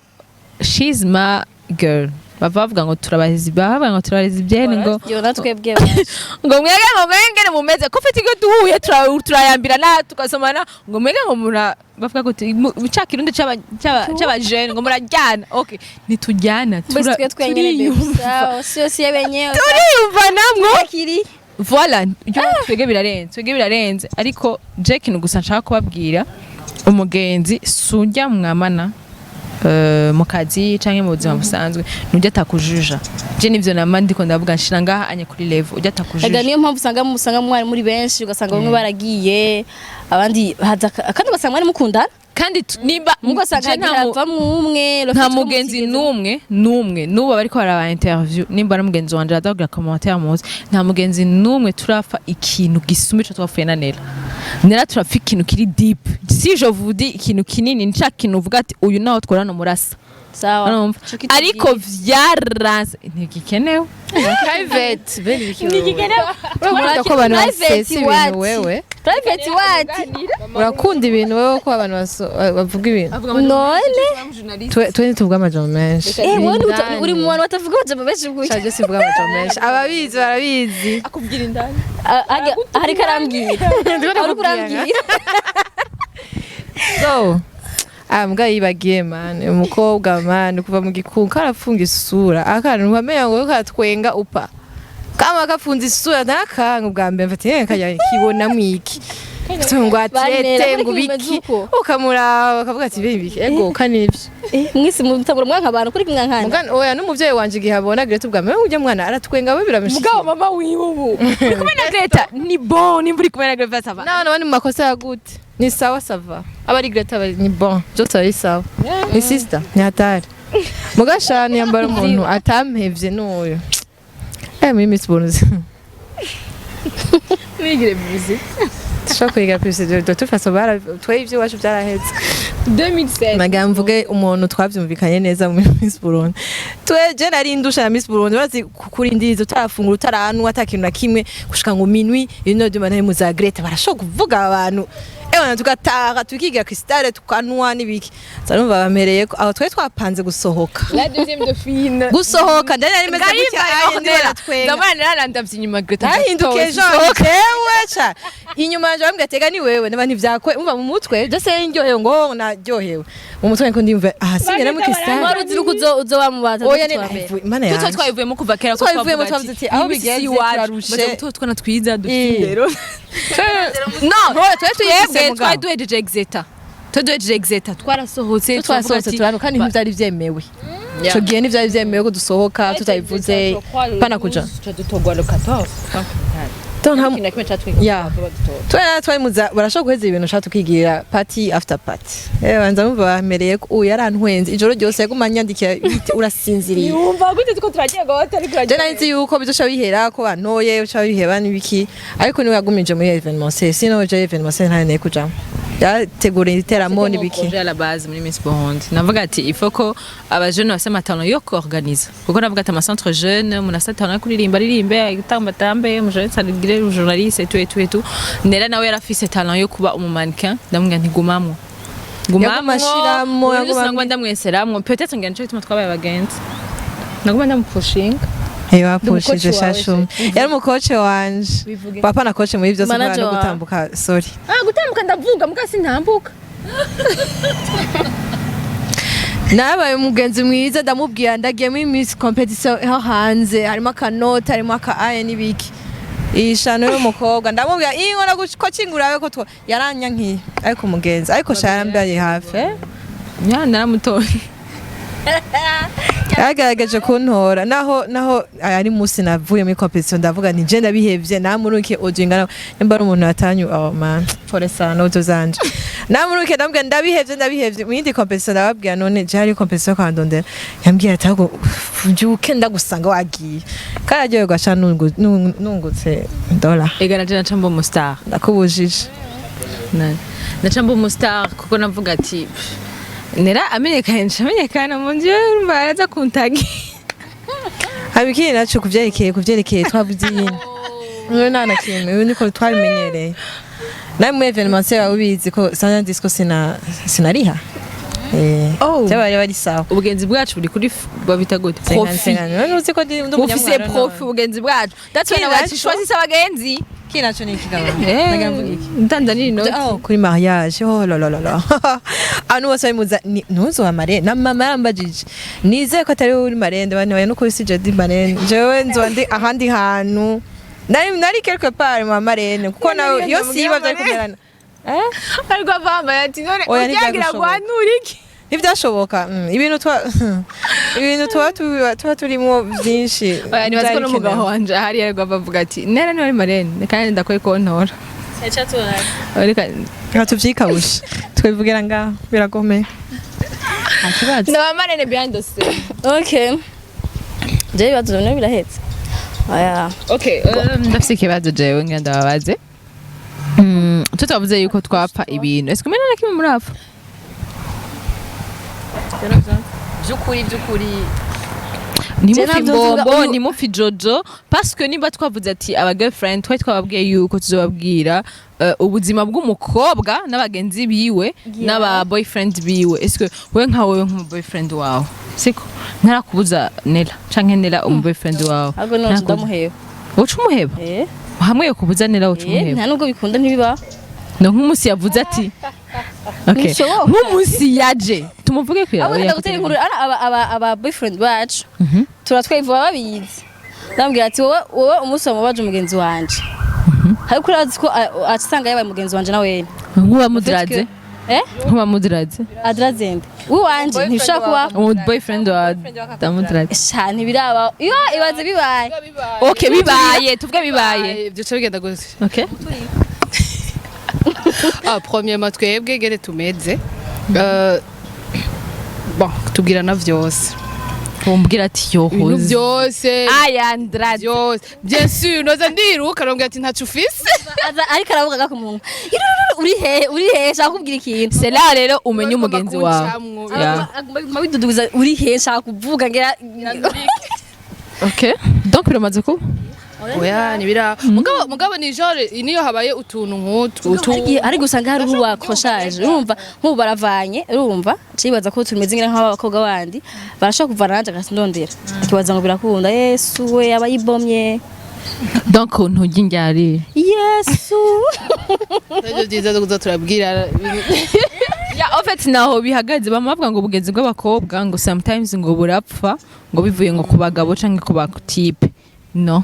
Speaker 1: she's my girl. Bava bavuga ngo turabahizi, bavuga ngo turabahizi byene ngo
Speaker 3: Yo natwebwe.
Speaker 1: ngo mwege, ngo mwengere mumeze ko ufite iyo duhuye turayambirana tugasomana, ngo mwege ngo mura bavuga gute ca kirundi c'abajene ngo murajyana. Okay, ntitujyana.
Speaker 3: Bose twe twenyene.
Speaker 1: Turiyumva.
Speaker 3: Sawa, sio siye benyewe.
Speaker 1: Turiyumva namwo.
Speaker 3: Kiri.
Speaker 1: Voilà, yo twege birarenze, twege birarenze. Ariko je ikintu gusa nshaka kubabwira, umugenzi sujya mwamana mu kazi canke mu buzima busanzwe, nujya atakujuja. Je nivyo nama ndiko ndavuga, nshira ngaha anye kuri level ujya
Speaker 3: Ega
Speaker 1: atakujuja.
Speaker 3: niyo mpamvu usanga mwari muri benshi, ugasanga bamwe baragiye, abandi haza, kandi ugasanga mwari mukundana.
Speaker 1: Kandi nimba
Speaker 3: Mugasanga
Speaker 1: je
Speaker 3: havamwo umwe.
Speaker 1: Nta mugenzi n'umwe n'umwe n'ubu bariko baraba interview, nimba ari mugenzi wanje arazakugira commentaire muzi, nta mugenzi n'umwe turapfa ikintu gisumba ico twapfuye na Nera. Nera turapfa ikintu kiri deep. Si je vous dis ikintu kinini, ni ca kintu uvuga ati uyu naho tworana umurasa.
Speaker 3: Sawa.
Speaker 1: Urumva? Ariko vyaranse, ntigikenewe.
Speaker 2: Private bene bikenewe. Urakunda ko abantu basesa ibintu wewe?
Speaker 3: Private what?
Speaker 2: Urakunda ibintu wewe ko abantu bavuga ibintu?
Speaker 3: None
Speaker 2: Twe ntituvuga amajambo menshi.
Speaker 3: eh wowe
Speaker 2: Indani.
Speaker 3: uri mu bantu batavuga amajambo menshi gutya.
Speaker 2: Shaje, sivuga amajambo menshi, ababizi barabizi.
Speaker 1: Akubwira indani.
Speaker 3: Ariko arambwira, ariko urambwira.
Speaker 2: So ah, mbwa yibagiye man, umukobwa man kuva mu gikungu karafunga isura, akantu wamenya ngo karatwenga upa kama kafunze isura ntakanga. Ubwa mbere mfata eh kajya kibonamwo iki ngo atrete ngo biki, ukamuraba bakavuga ati bibi ego kanivyo.
Speaker 3: Eh, mwese mutangura mwanka abantu kuri mwankana.
Speaker 2: Mugana oya, n'umuvyeyi wanje igihe abona Greta ubwa mbere, ujya mwana aratwenga we biramushikiye.
Speaker 1: Mugabo mama wiwe ubu uri kumwe na Greta ni bon, nimba uri kumwe na Greta ça va.
Speaker 2: N'abana bari mu makosa ya gute ni sawa, ça va, aba ari Greta ni bon, byose ari sawa, ni sister ni hatari. Mugashani yambara umuntu atampevye n'uyu muri Miss Bonus.
Speaker 1: Nigire busy.
Speaker 2: Dushobora kuyiga publicité de toute façon, bara twe ibyo iwacu byarahetse.
Speaker 1: 2007.
Speaker 2: Nagira mvuge umuntu twavyumvikanye neza muri Miss Burundi. Twe je nari ndusha na Miss Burundi, urazi kurindiriza utarafungura, utaranwa, ata kintu na kimwe, gushika ngo minuit, 1h du matin, muza Greta barashobora kuvuga abantu. Ewana, tugataha tukigira cristal, tukanwa n'ibiki. Sarumva bampereye ko aho twari twapanze gusohoka.
Speaker 1: La deuxième dauphine.
Speaker 2: Gusohoka ndari nari meze gutya aye ndi baratwenga.
Speaker 1: Ndabona narandavye inyuma Greta.
Speaker 2: Nahindukiye Jean jewe ca inyuma yanje, bambwira tega ni wewe niba ntivyakwe, umva mu mutwe byose ndyohewe, ngo naryohewe mu mutwe, niko ndimva aha singera mu cristal.
Speaker 3: Wari uzi uko uzo wamubata?
Speaker 2: Oya, ne Mana
Speaker 1: Tutwa
Speaker 2: yanje.
Speaker 1: Twayivuyemo kuva kera ko.
Speaker 2: Twayivuyemo, twavuze ati, aho bigeze turarushe.
Speaker 1: Baza twana twiza dufite
Speaker 2: Eh.
Speaker 1: indero. No,
Speaker 2: Twe tuyifise.
Speaker 1: twebwe
Speaker 2: Mugabo.
Speaker 1: twari duhejeje exeta. Twari duhejeje exeta, twarasohotse.
Speaker 2: Twasohotse turanuka, kandi ntivyari vyemewe ico gihe, ntivyari vyemewe ko dusohoka tutabivuze pana kuja.
Speaker 1: Dutogwa le 14.
Speaker 2: Ya. Twe twari muza barashobora guheza ibintu ushaka tukigira party after party. Banza mumva bamereye ko uyu yarantwenze ijoro ryose, yaguma anyandikira bite, urasinziriye.
Speaker 1: Yumva gute tuko turagiye gahota ariko?
Speaker 2: Je nari nzi yuko bizoca bihera ko bantoye, uca biheba n'ibiki, ariko niwe yagumije muri événementiel, sinon je événementiel ntari nari kujamo, yategura ibiteramo n'ibiki.
Speaker 1: Projet à la base muri Miss Burundi, navuga ati il faut ko aba jeunes bafise ama talent yo kuorganiza, kuko navuga ati ama centre jeune, umuntu afise talent yo kuririmba aririmbe, gutamba tambe, umu jeune agire journaliste et tout et tout et tout. Nera nawe yarafise talent yo kuba umu mannequin, ndamubwira nti gumamwo.
Speaker 2: Yaguma ashiramwo,
Speaker 1: Yaguma ndamweseramwo, peut-être ngira nico gituma twabaye abagenzi, naguma ndamupushinga.
Speaker 2: Bapushije.
Speaker 1: Umukoci wawe.
Speaker 2: Shashumi yari umukoce wanje.
Speaker 1: Bivuge.
Speaker 2: Papa na coach muri byose
Speaker 3: Manager
Speaker 2: no
Speaker 3: wawe.
Speaker 2: gutambuka, sorry.
Speaker 1: Ah, gutambuka ndavuga muga sintambuka.
Speaker 2: Nabaye umugenzi mwiza, ndamubwira ndagiye muri Miss Competition ho hanze, harimo akanota, harimo aka aye n'ibiki, ishano y'umukobwa, ndamubwira ingo naguko ko two yaranyankiye, ariko umugenzi, ariko sha yarambaye hafi.
Speaker 1: Nya naramutoye.
Speaker 2: Yagerageje kuntora naho ari munsi navuye muri competition, ndavuga nti je ndabihevye, namuruke audio ingana nimba ari umuntu yatanyu, oh man, pole sana, audio zanje namuruke, ndamubwira ndabihevye, ndabihevye mu yindi competition, ndababwira none je hari competition kwa Ndondera, yambwiye ati ahubwo mbyuke ndagusanga wagiye, kararyoherwa ca nungutse dola.
Speaker 1: Ega naje naca mba umu star.
Speaker 2: Ndakubujije.
Speaker 1: Naca mba umu star kuko navuga ati pff, nera amenyekanye nca amenyekana mu nzu, urumva araza kuntagi.
Speaker 2: Haba ikindi naco kuvyerekeye twavuze iyindi mwe nta na kimwe, ubu niko twabimenyereye nawe muri événementiel waba ubizi ko Sanya Disco sinariha.
Speaker 1: Oh.
Speaker 2: Byabaye bari sawa.
Speaker 1: Ubugenzi bwacu buri kuri babita gute, profit.
Speaker 2: None uzi ko ndi
Speaker 1: bufise
Speaker 2: umunyamwaro.
Speaker 1: Profit ubugenzi bwacu, that's why
Speaker 2: Kiri
Speaker 1: nabaci
Speaker 2: naco.
Speaker 1: choisisse abagenzi.
Speaker 2: Kiri naco ni iki gabo? Ndagira mvuge iki?
Speaker 1: Ntanzanira inoti.
Speaker 2: Oh, kuri mariage, oh la la la la, abantu bose bari muza ntuzoba marraine, na mama yarambajije, nizeye ko atari wowe uri marraine, bane oya, nuko si je ndi marraine, jewe nzoba ndi ahandi hantu, nari quelque part mu marraine, kuko nawe iyo siba byari kumerana.
Speaker 1: Ariko avambaye ati none
Speaker 2: Oya,
Speaker 1: uryagira
Speaker 2: ntibyagushoboka.
Speaker 1: guhanura iki?
Speaker 2: Ntibyashoboka. Ibintu tuba turimo byinshi.
Speaker 1: Oya, nibaza ko
Speaker 2: byari
Speaker 1: n'umugabo
Speaker 2: bikenewe.
Speaker 1: wanje ahari ariko avuga ati nera niwe ari marraine kandi ndakwiye kontora. Oya, reka.
Speaker 2: Reka tuvyikawushe, twivugira ngaho biragomeye.
Speaker 1: Nta kibazo, ndaba marraine behind the scene.
Speaker 3: Okay, je ibibazo bimwe birahetse, oya.
Speaker 1: Okay, ndafise ikibazo jewe ngira ndababaze. Tutavuze yuko twapfa ibintu, ese kumena na kimwe murapfa by'ukuri by'ukuri? Ntimupfe
Speaker 3: Je navyo mvuga
Speaker 1: imbombo, ntimupfe jojo, parce que nimba twavuze ati aba girlfriend, twari twababwiye yuko tuzobabwira ubuzima bw'umukobwa n'abagenzi biwe n'aba boyfriend biwe. Est-ce que wewe nka wewe nk'umu boyfriend wawe, siko ntarakubuza Nela canke Nela umu boyfriend wawe?
Speaker 3: Ahubwo none ndamuheba.
Speaker 1: Uca umuheba?
Speaker 3: Eh.
Speaker 1: Hamwe yo kubuza Nela, uca umuheba?
Speaker 3: Nta nubwo bikunda, ntibibaho.
Speaker 1: No nk'umunsi yavuze ati okay,
Speaker 3: Ntibishoboka.
Speaker 1: nk'umunsi yaje tumuvuge kwira.
Speaker 3: Ahubwo ndagutera inkuru ari aba boyfriend bacu turatwivuba babizi, ndambwira ati wowe umunsi wamubaje umugenzi wanje, ariko urazi ko asanga yabaye mugenzi wanje nawe.
Speaker 1: Nk'uwamudiraze?
Speaker 3: Eh.
Speaker 1: Nk'uwamudiraze?
Speaker 3: Adrazende wiwanje ntibishobora kuba.
Speaker 1: Umu boyfriend wa damudiraze?
Speaker 3: Sha, ntibiraba iyo, ibaze bibaye.
Speaker 1: Okay, bibaye, tuvuge bibaye.
Speaker 4: Ibyo bigenda gute?
Speaker 1: Okay.
Speaker 4: Ah, premièrement twebwe gere tumeze, bon, tubwirana vyose.
Speaker 1: Umbwira ati
Speaker 4: Ibintu
Speaker 1: yohoze
Speaker 4: byose.
Speaker 1: Ayandra.
Speaker 4: Byose, bien sûr, noza ndiruka arambwira ati ntaco ufise.
Speaker 3: Aza ariko aravuga ku muntu, uri hehe, uri hehe, shaka kubwira ikintu.
Speaker 1: C'est là rero umenye umugenzi wawe.
Speaker 4: Kuncamwo.
Speaker 1: Yeah.
Speaker 3: Aguma bidudubiza, uri hehe, shaka kuvuga ngira.
Speaker 1: Okay, donc biramaze kuba?
Speaker 4: Oya, nibira mugabo ni genre niyo habaye utuntu nk'utu utu.
Speaker 3: Ariko usanga hari uwakoshaje, urumva nk'ubu baravanye, urumva cibaza ko tumeze ngira nk'aba bakobwa bandi barashobora kuvana, nanje agasindondera akibaza ngo birakunda. Yesu we, aba yibomye.
Speaker 1: Donc ntujya indyarire.
Speaker 3: Yesu.
Speaker 4: Nivyo byiza zo kuza turabwira.
Speaker 1: Ya, en fait naho bihagaze, bama bavuga ngo ubugenzi bw'abakobwa ngo sometimes ngo burapfa ngo bivuye ngo ku bagabo canke ku ba type. No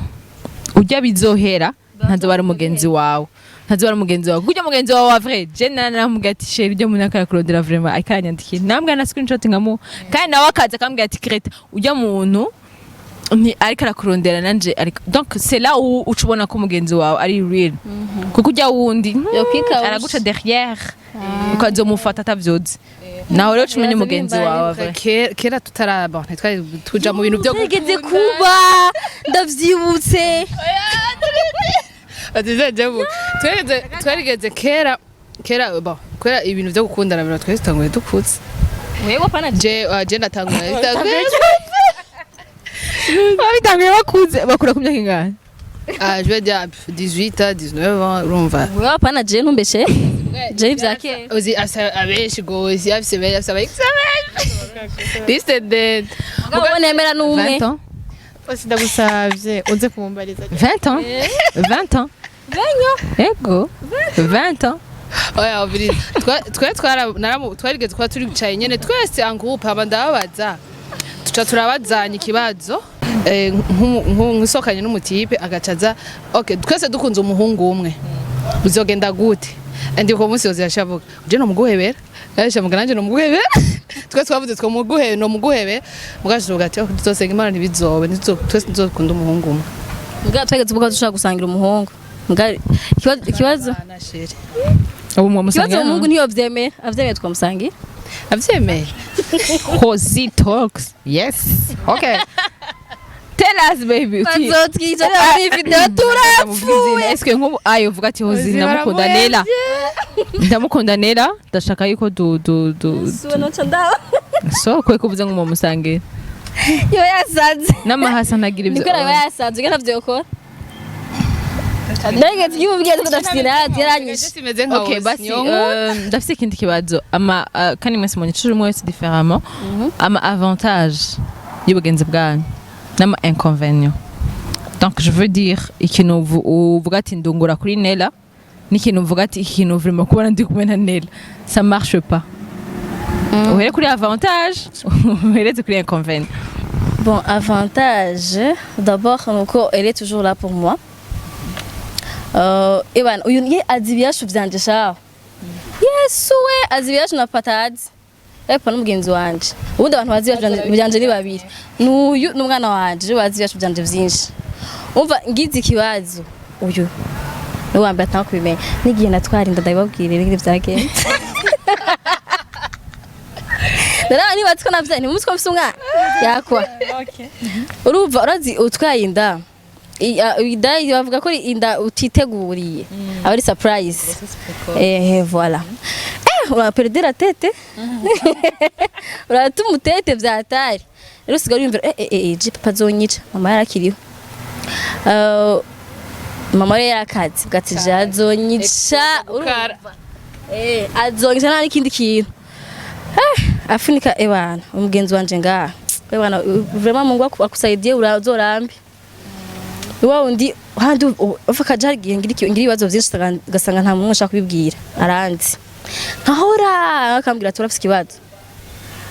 Speaker 1: ujya bizohera, ntazoba ari umugenzi wawe, ntazoba ari umugenzi wawe, kuko ujya mugenzi wawe wa vrai, je naramubwira ati chéri, ujya muntu akarakurondera vraiment, akanyandikiye, nambwira na screenshot nkamu, kandi nawe akaza akambwira ati Kreta, ujya muntu nti ariko arakurondera nanje ariko. Donc c'est là où uca ubona ko umugenzi wawe ari real, kuko ujya wundi
Speaker 3: Yokwikawusha.
Speaker 1: araguca derrière, ukazomufata atavyozi. Naho rero uca umenya umugenzi wawe vrai.
Speaker 4: Kera tutaraba ntitwari tuja mu bintu byo
Speaker 3: Byigeze kuba, ndavyibutse.
Speaker 4: Atizajemo twarigeze kera kera, bon, kubera ibintu byo gukundana biro twese tutanguye dukutse.
Speaker 3: Wewe pana.
Speaker 4: Je ndatanguye ndatanguye.
Speaker 1: Babitanguye bakuze, bakura ku myaka ingahe?
Speaker 4: Ah, je vais dire 18 à 19 ans, urumva.
Speaker 3: Wewe pana, je ntumbeshe, je ivya kera.
Speaker 4: Uzi asa abenshi gose afise benshi, afise aba ex benshi, liste ndende.
Speaker 3: Mugabo nemera n'umwe.
Speaker 1: 20 ans.
Speaker 2: Ose ndagusavye uze kumumbariza.
Speaker 1: 20 ans, 20 ans, ego, 20 ans.
Speaker 4: Oya, obiri twe twara naramu twarigeze kuba turi bicaye nyene twese en groupe, hama ndababaza, tuca turabazanya ikibazo. Nkusohokanye n'umu type agacaza, okay, twese dukunze umuhungu umwe, bizogenda gute? Ndi ko munsi yose yashavuga uje no muguhebera, yashavuga nanje no muguhebera, twese twavuze two muguhebe no muguhebe, mugaje tuvuga ati: "Oh, tuzosenga Imana ntibizobe, twese tuzokunda umuhungu umwe."
Speaker 3: Mugabo twegeze tuvuga ko dushobora gusangira umuhungu. Mugabo ikibazo
Speaker 4: Ah, chéri.
Speaker 1: Ubu
Speaker 3: ikibazo
Speaker 1: mwamusangira?
Speaker 3: Umuhungu niyo vyemeye, avyemeye twamusangira.
Speaker 4: Avyemeye.
Speaker 1: Hozi Talks, yes, okay, tell us baby, uti
Speaker 3: Bazotwica muri video turapfuye.
Speaker 1: Eske nk'ubu ayo uvuga ati Hozi,
Speaker 4: Hozi
Speaker 1: ndamukunda Nela, ndamukunda Nela, ndashaka yuko du du du
Speaker 3: Suwe noca ndaba.
Speaker 1: So kwe kuvuze ngo mumusangira.
Speaker 3: Yo yasanze.
Speaker 1: N'amahasa ntagira ibyo.
Speaker 3: Niko nawe yasanze ngira ntavyokora. Ndageze kimubwiye ko ndafite inati yaranyishe.
Speaker 4: Simeze nka
Speaker 1: Okay,
Speaker 4: Hozi,
Speaker 1: basi
Speaker 4: niyo nkunda.
Speaker 1: ndafise ikindi kibazo ama kandi mwese munyicure umwe wese différemment, ama avantage y'ubugenzi bwanyu n'ama inconvénient. Donc je veux dire ikintu uvuga ati ndungura kuri Nela, n'ikintu uvuga ati ikintu vraiment kubona ndi kumwe na Nela ça marche pas. Uhere kuri avantage, uhereze kuri inconvénient.
Speaker 3: Bon, avantage, d'abord, nuko elle est toujours là pour moi. Ebana, uyu ye azi ibiyashu vyanje shaho. Yesu we, azi ibiyashu na patazi. Epa n'umugenzi wanje. Ubundi abantu bazi ibiyashu vyanje ni babiri. N'uyu n'umwana wanje bazi ibiyashu vyanje vyinshi. Umva ngize ikibazo uyu ni uwa mbere atanga kubimenya. N'igihe natwara inda ndabibabwira ingene vyagenze. Naraba niba ko navyaye ntimuzi ko mfise umwana. Yakwa. Urumva urazi utwaye inda, inda bavuga ko inda utiteguriye aba ari surprise, voilà, uraperdre la tête, uratuma utete vyatari rero usigara wiyumvira je papa azonyica, mama yarakiriho. Mama rero yarakaze bwati je azonyica, urumva azonyica nta n'ikindi kintu. Afunika ebana umugenzi wanje ngaha ebana vraiment Mungu akusaidie urazorambe wa undi handi ufa kaja hari igihe ngira ibibazo vyinshi ugasanga nta muntu ushaka kubibwira, aranzi nkahora akambwira ati urafise ikibazo,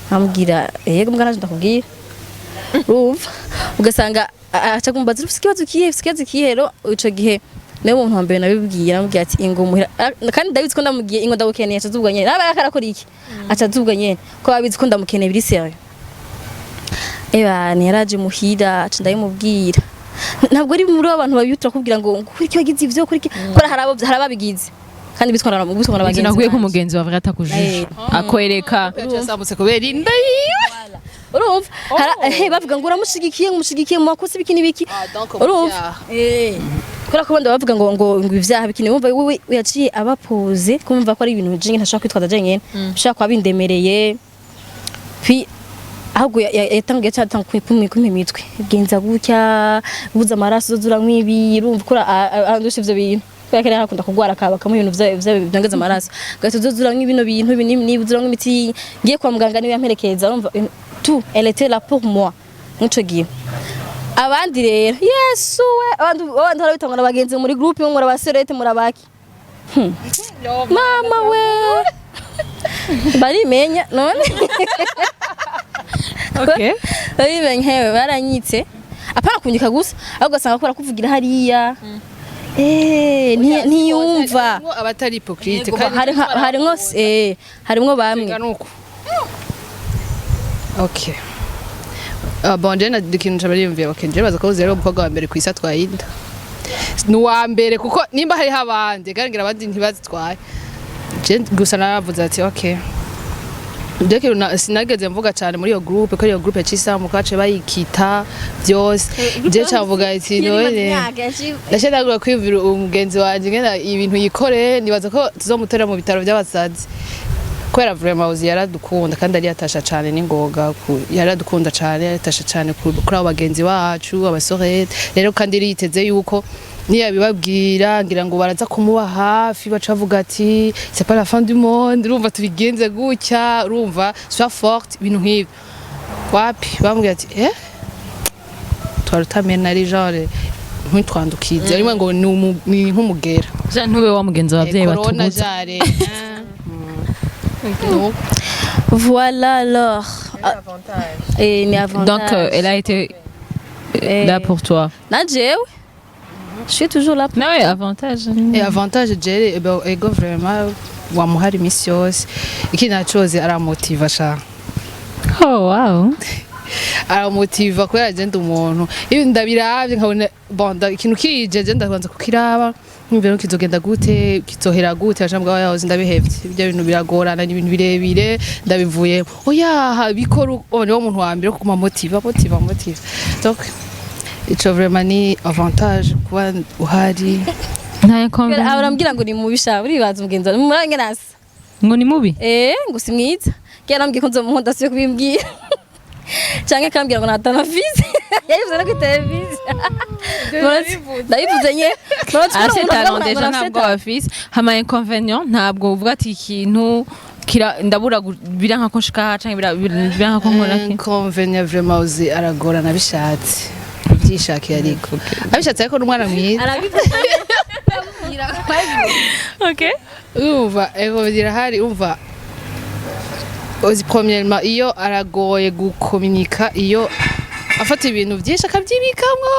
Speaker 3: nkambwira yego mbwa naje ndakubwira, urumva ugasanga aca kumbaza urafise ikibazo kihe, ufise ikibazo kihe. Rero ico gihe niwe muntu wa mbere nabibwiye, namubwiye ati ingo muhira. Kandi ndabizi ko ndamubwiye ingo ndagukeneye aca azubwa nyene naba arakora iki aca azubwa nyene ko abizi ko ndamukeneye biri sérieux. Eba yaraje muhira aca ndabimubwira. Ntabwo ari muri abantu babihutira kubwira ngo kuri iki wagize ivyo kuri iki ko hari abo hari ababigize kandi bitwara na bagenzi
Speaker 1: Naguye ko
Speaker 3: banje.
Speaker 1: umugenzi wawe atakujije akwereka.
Speaker 4: Yasambutse kubera inda yiwe.
Speaker 3: Urumva, bavuga ngo uramushigikiye, ngo umushigikiye mu makosa, ibiki n'ibiki.
Speaker 4: Ah, donc mu
Speaker 3: Urumva,
Speaker 4: vyaha.
Speaker 3: Kubera ko abandi bavuga ngo ivyaha bikini, wumva wewe yaciye abapoze kumva ko ari ibintu jinge ntashaka kwitwaza jenyene, bishobora kuba bindemereye. Puis ahubwo yatanguye cyatanga kumpa imitwe, genza gutya, buza amaraso, uzura nk'ibi. Urumva ko andusha ivyo bintu, kubera ko yari akunda kugwara, akaba kamuha ibintu vyongeza amaraso, gahita uzura nk'ibino bintu ibi n'ibi n'ibi, uzura nk'imiti. Ngiye kwa muganga niwe yamperekeza. Urumva, tout, elle était là pour moi mw'ico gihe. Abandi rero, Yesu we, abandi barabitangwa na bagenzi muri groupe, muri abaserete, muri abaki. Mama we, barimenya none.
Speaker 1: Okay.
Speaker 3: Barimenya hewe, baranyitse. Apana kunyika gusa, ahubwo ugasanga ko barakuvugira hariya. Ntiyumva.
Speaker 4: Harimwo abatari hypocrite.
Speaker 3: Harimwo bamwe.
Speaker 4: Nuko okay. Ah, bon, je na ikintu cabariyumviye, okay, je baza ko rero umukobwa wa mbere ku isi atwaye inda ni uwa mbere, kuko nimba hariho abandi kandi abandi ntibazitwaye, je gusa naravuze ati okay. Je kintu sinageze mvuga cyane muri iyo groupe, ko iyo groupe yacisamuka bace bayikita byose. Je cavuga ati none ndashaka kwiyumvira umugenzi wanje ngena ibintu yikore, nibaza ko tuzomutera mu bitaro by'abasazi, kubera vraiment uzi yaradukunda kandi ari yatasha cyane n'ingoga, yaradukunda cyane, yaratasha cyane kuri abo bagenzi bacu abasorete. Rero kandi yiteze yuko niyabibabwira ngira ngo baraza kumuba hafi, baca bavuga ati c'est pas la fin du monde, urumva tubigenze gutya, urumva sois forte, ibintu nk'ibyo. Wapi, bambwira ati twari utamena ari genre ntitwandukize rimwe ngo ni nk'umugera.
Speaker 1: Ja, ntube wa mugenzi w'abavyeyi
Speaker 4: Corona.
Speaker 1: batubuza.
Speaker 4: Jare.
Speaker 3: Voilà alors. Et ni avantage.
Speaker 1: Donc elle a été là pour toi.
Speaker 3: Na jewe, je suis toujours là.
Speaker 1: Nawe avantage.
Speaker 4: Et avantage jere ego vraiment wamuhara imisi yose. Ikindi nacoze, aramotiva sha.
Speaker 1: Oh wow.
Speaker 4: Aramotiva kubera je ndi umuntu iyo ndabiravye nkabona bon, ikintu kije, je ndabanza kukiraba nkumva kizogenda gute, kizohera gute, aca mbwa yahoze ndabihevye, ibyo bintu biragorana, ni ibintu birebire, ndabivuye oya bikora. Uwo niwo muntu wa mbere kuguma motiva, motiva, motiva. Donc ico vraiment ni avantage kuba uhari.
Speaker 1: Nta inconvénient.
Speaker 3: Arambwira ngo ni mubi sha, uribaza umugenzi wawe murange nasa.
Speaker 1: Ngo ni mubi?
Speaker 3: Ngo si mwiza. Kera arambwiye ko nzomuhunda, siyo kubimbwira. Canke akambwira ngo natana vise. Yabivuze no kuri televiziyo. Ndabivuze nye.
Speaker 1: Arafite talent déjà, ntabwo afise hama inconvénient, ntabwo uvuga ati ikintu kira ndabura biranka ko nshika canke biranka ko nkora ki.
Speaker 4: Inconvénient vraiment uzi aragorana abishatse, abyishakiye, ariko abishatse, ariko n'umwana mwiza.
Speaker 3: Arabivuze.
Speaker 1: Okay.
Speaker 4: Urumva ego birahari. Umva uzi, premièrement iyo aragoye gukominika, iyo afata ibintu byinshi akabyibikamwo,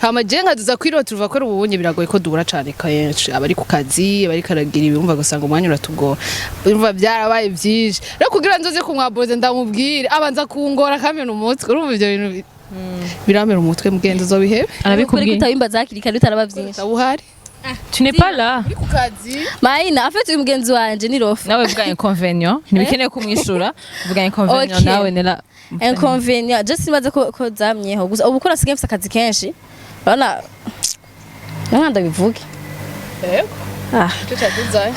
Speaker 4: hama je nkaduza kwirota uruva ko ubunye biragoye ko duhura cane kenshi, aba ari ku kazi, aba ariko aragira ibumva, ugasanga umwanya uratugora. Urumva byarabaye byinshi rero kugira nzoze kumwaboze ndamubwire, abanza kungora akamena umutwe. Urumva ivyo bintu biramena umutwe, mugenzi uzobihebe.
Speaker 1: Arabikubwiye.
Speaker 3: Kutabimbaza hakiri kare bitaraba byinshi.
Speaker 4: Ubuhari.
Speaker 1: Tu n'es pas là.
Speaker 4: Uri ku kazi.
Speaker 3: Mayina afite uyu mugenzi wanje ni rofa.
Speaker 1: Nawe vuga inconvénient, ntibikeneye kumwishura, vuga inconvénient.
Speaker 3: Okay.
Speaker 1: Nawe nela.
Speaker 3: Inconvénient je simaze ko zamyeho gusa, ubu ko nasigaye mfise akazi kenshi, urabona nka ndabivuge.
Speaker 4: Yego.
Speaker 3: Ah.
Speaker 4: Ico cyaduzaye.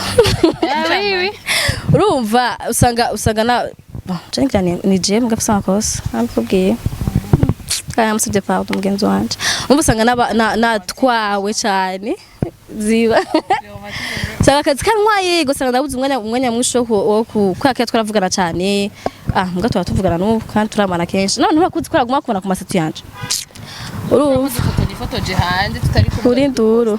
Speaker 3: Urumva usanga na bon, je ngira ni je mbwa mfise amakosa, nabikubwiye kandi namusabye pardon mugenzi wanje. Urumva usanga natwawe cane ziba, usanga akazi kantwaye, gusa ndabuze umwanya mwinshi wo kubera ko twaravugana cane. Ah, mbwa tuba tuvugana n'ubu kandi turamana kenshi, none nturakuzi ko araguma kubona ku masatu yanje, urumva.
Speaker 4: Nifotoje hanze tutari kumwe.
Speaker 3: Uri nduru.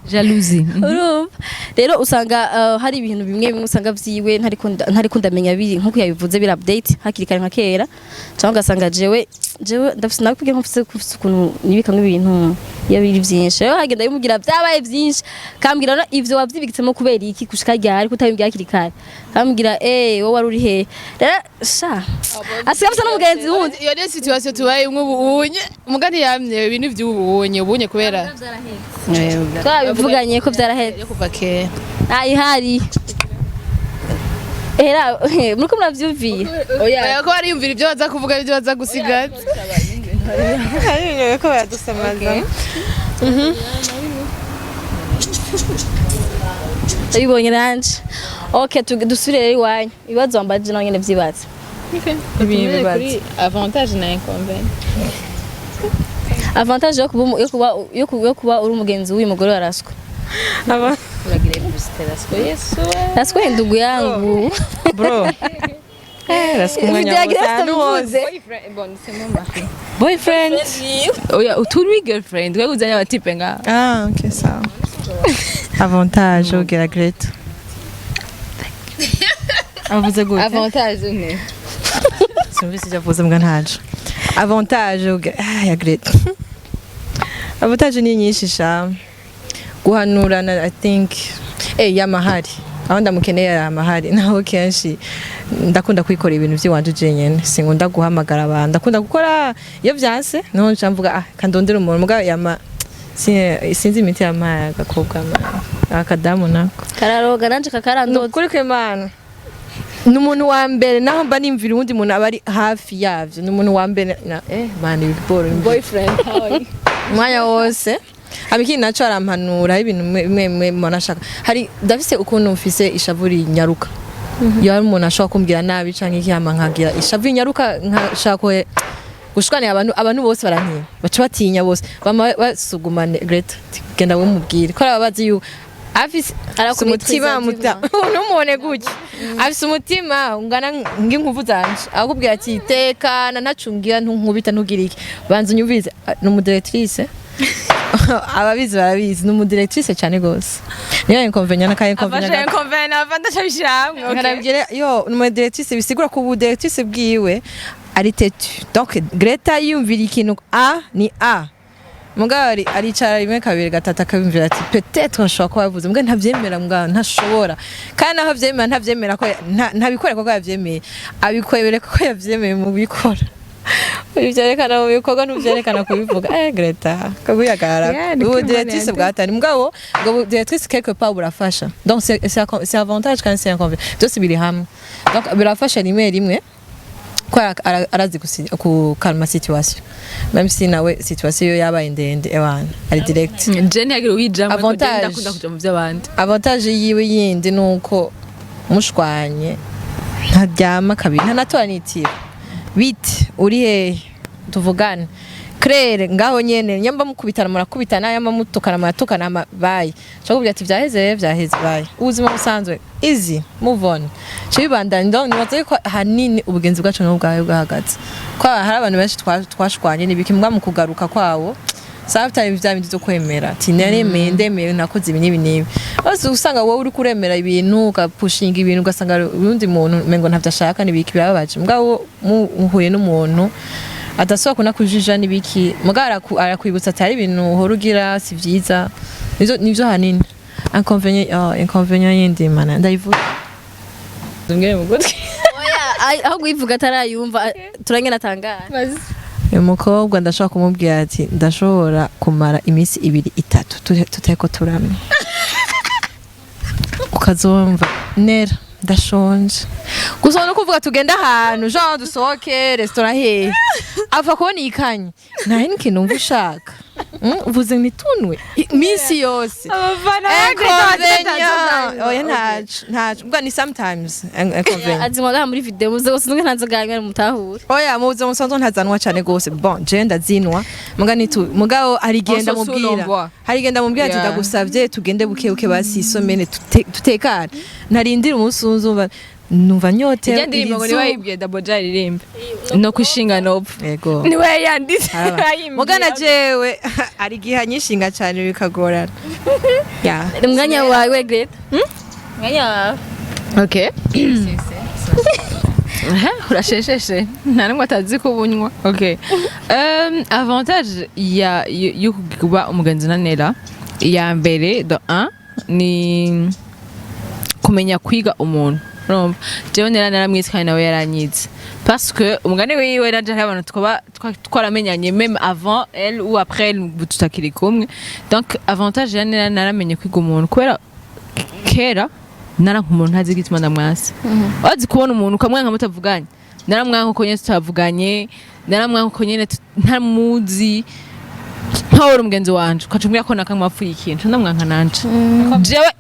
Speaker 1: Jalousie.
Speaker 3: Urumva rero usanga hari ibintu bimwe bimwe usanga vyiwe ntariko ndamenya, biri nkuko yabivuze, biri update hakiri kare nka kera, cyangwa ugasanga jewe ndafise nakubwiye ko mfise ukuntu nibikamwe ibintu iyo biri vyinshi. Rero hagenda bimubwira vyabaye vyinshi, kambwira no ivyo wavyibikitsemo kubera iki, gushika ryari kutabimbwira hakiri kare? Kambwira wowe wari uri he? Rero sha asiga afise n'umugenzi wundi.
Speaker 4: Iyo ni situation tubayemwo ubunye, mugani yamye ibintu vy'ubunye ubunye kubera
Speaker 3: Twabivuganye ko vyaraheze.
Speaker 4: Yo kuva kera.
Speaker 3: Ntayihari. Era muriko muravyumviye?
Speaker 4: Oya, ko bariyumvira ibyo baza kuvuga n'ibyo baza gusigaza.
Speaker 2: Ko baradusamaza.
Speaker 3: Ndabibonye nanje. Okay, dusubire rero iwanyu, ibibazo wambaje nawe nyene vyibaza.
Speaker 2: Ibintu
Speaker 1: Kuri avantage na inconvénient.
Speaker 3: Avantage yo kuba yo kuba uri umugenzi w'uyu mugore wa Rasco.
Speaker 1: Uragira publicité Rasco, Yesu.
Speaker 3: Rasco ni ndugu yangu.
Speaker 2: Bro, Rasco umwanya
Speaker 3: Video ya
Speaker 2: wose
Speaker 3: Grace
Speaker 2: ahantu hose.
Speaker 3: tubivuze.
Speaker 1: Boyfriend, bon, c'est mon mari.
Speaker 2: Boyfriend.
Speaker 1: Oya, uturi girlfriend, wewe uzanye abatipe nga.
Speaker 2: Ah, ok, sawa. Avantage ugira Greta avuze gute?
Speaker 1: Avantage ne.
Speaker 2: Sinumvise icyo avuze mbwa ntaco. Avantage ugira, ah, ya Greta, avantage ni nyinshi sha. Guhanurana, I think, yamahari aho ndamukeneye amahari, naho kenshi ndakunda kwikora ibintu by'iwanje jenyene, sinkunda guhamagara abantu, ndakunda gukora. Iyo vyanse niho nca mvuga: "Ah, kandondera umuntu." Mugabo yama sinzi imiti yampaye agakobwa akadamu nako.
Speaker 3: Kararoga nanje kakarandoza.
Speaker 2: Nukuri kw'Imana, ni umuntu wa mbere naho mba nimvira uwundi muntu aba ari hafi yavyo, ni umuntu wa mbere na mana ibiboro.
Speaker 1: Boyfriend, how are you?
Speaker 2: Umwanya wose hama ikindi naco arampanura, hari ibintu bimwe bimwe mbona ashaka, hari ndafise ukuntu mfise ishavu rinyaruka. Iyo hari umuntu ashobora kumbwira nabi canke iki, hama nkagira ishavu rinyaruka, nkashaka gushwanira abantu, abantu bose barantinya, baca batinya bose, bama basugumane Greta ati, "Genda wumubwire," ko araba bazi yuko afise
Speaker 3: Arakumaîtriza.
Speaker 2: umutima muta ntumubone gutya, afise umutima ungana nk'inkuvu zanje, akubwira ati: "Tekana, ntacungira, ntunkubita, ntugire iki, banza unyumvirize." Ah, ni umudirectrice, ababizi barabizi, ni umudirectrice cyane gose. Niyo inconvénient n'aka inconvénient.
Speaker 1: Afashe inconvénient, avantage abishira hamwe. Okay.
Speaker 2: Nkarabwira yo ni umudirectrice, bisigura ko ubudirectrice bwiwe ari têtu. Donc Greta yiyumvira ikintu A ni A, mugabo aricara rimwe, kabiri, gatatu, akabimvira ati: "Peut-être nshobora kuba yavuze," mugabo ntavyemera, mugabo ntashobora. Kandi naho avyemera, ntavyemera ko ntabikora kuko yavyemeye, abikwebere kuko yavyemeye mu bikora. Ibyerekana mu bikorwa, ntuvyerekana kubivuga. Greta kaguyagara.
Speaker 1: Yeah, ni
Speaker 2: Ubu
Speaker 1: kwimana
Speaker 2: directrice
Speaker 1: yande.
Speaker 2: bwatari, mugabo ubwo directrice quelque part burafasha. Donc c'est avantage kandi c'est inconvénient, byose biri hamwe. Donc birafasha rimwe rimwe ko arazi kukalma situation, même si nawe situation yo yabaye ndende, ewana ari direct.
Speaker 1: Je ntiyagira uwijamwo ariko je
Speaker 2: Avantage.
Speaker 1: ndakunda kuja mu by'abandi.
Speaker 2: Avantage yiwe yindi ni uko mushwanye ntaryama kabiri, ntanatora nitiro: "Bite, uri hehe, tuvugane claire." Ngaho nyene nyamba mukubitana murakubitana, yamba mutukana muratukana, ama bye. Nshobora kubwira ati: "Vyaheze, vyaheze, bye." Ubuzima busanzwe, easy, move on, cyo bibandanya. Donc nibaza yuko ahanini ubugenzi bwacu n'ubwo bwawe bwahagaze ko hari abantu benshi twashwanye n'ibiki, mbwa mu kugaruka kwabo sometimes vya bindi vyo kwemera ati: "Naremeye, ndemeye, nakoze ibi n'ibi n'ibi." Bose usanga wowe uri kuremera ibintu, ugapushinga ibintu, ugasanga urundi muntu umengo ntavyo ashaka n'ibiki, birababaje. Mugabo muhuye n'umuntu adasubira kunakujija n'ibiki, mugabo arakwibutsa ati: "Hari ibintu uhora ugira si vyiza." Nivyo hanini. Inconvénient, oh, inconvénient yindi, mana, ndayivuga.
Speaker 1: Umbwire mu gutwi.
Speaker 3: Oya, ahubwo uyivuga atarayumva turangena atangara.
Speaker 2: Uyu mukobwa ndashobora kumubwira ati: "Ndashobora kumara iminsi 2, 3 tutariko turamwe," ukazumva: "Nera, ndashonje." Gusa no kuvuga tugende ahantu, genre dusohoke, restaurant hehe, ava kubona ikanye nta n'ikintu wumva ushaka. Uvuze ntitunwe iminsi yose.
Speaker 1: Abafana.
Speaker 2: Inconvénient, oya, ntaco, ntaco mbwa, ni sometimes inconvénient.
Speaker 3: Azinywa ngaha muri video muze gusa nubwo nta nzoga yanywera mutahure.
Speaker 2: Oya, mu buzima busanzwe ntazanwa cyane gose. Bon, je ndazinwa muga nitu, mugabo hari igihe
Speaker 1: On se
Speaker 2: ndamubwira
Speaker 1: sous-l'envoie.
Speaker 2: hari igihe ndamubwira ati: "Ndagusavye tugende buke buke, basi isomene tutekane, ntarindira umunsi uzumva numva nyotewe."
Speaker 1: Ijya ndirimbo ngo
Speaker 2: iri zuba.
Speaker 1: niwe yibwiye Double J aririmbe no kwishinga nopfa.
Speaker 2: Yego.
Speaker 1: Niwe yanditse.
Speaker 2: Haraba.
Speaker 1: Ayimbwira.
Speaker 2: Mugana jewe hari igihe anyishinga cyane bikagorana, ya.
Speaker 3: Umwanya wawe Greta, umwanya wawe.
Speaker 1: Okay. Urashesheshe, nta n'umwe atazi ko ubunywa. Okay. Avantage ya yo kuba umugenzi na Nera, iya mbere, de un, ni kumenya kwiga umuntu. Urumva, jewe Nera naramwize kandi nawe yaranyize, parce que umugani wiwe nanje hariho abantu twaba twaramenyanye même avant elle ou après elle, ubu tutakiri kumwe. Donc avantage ya Nera, naramenye kwiga umuntu kubera kera. Naranka umuntu ntazi igituma ndamwasa. Wazi kubona umuntu ukamwanka mutavuganye? Naramwanka uko nyene tutavuganye, naramwanka uko nyene ntamuzi. Nkawe uri umugenzi wanje, ukaca umbwira ko nakamwe wapfuye ikintu, ndamwanka nanje jewe.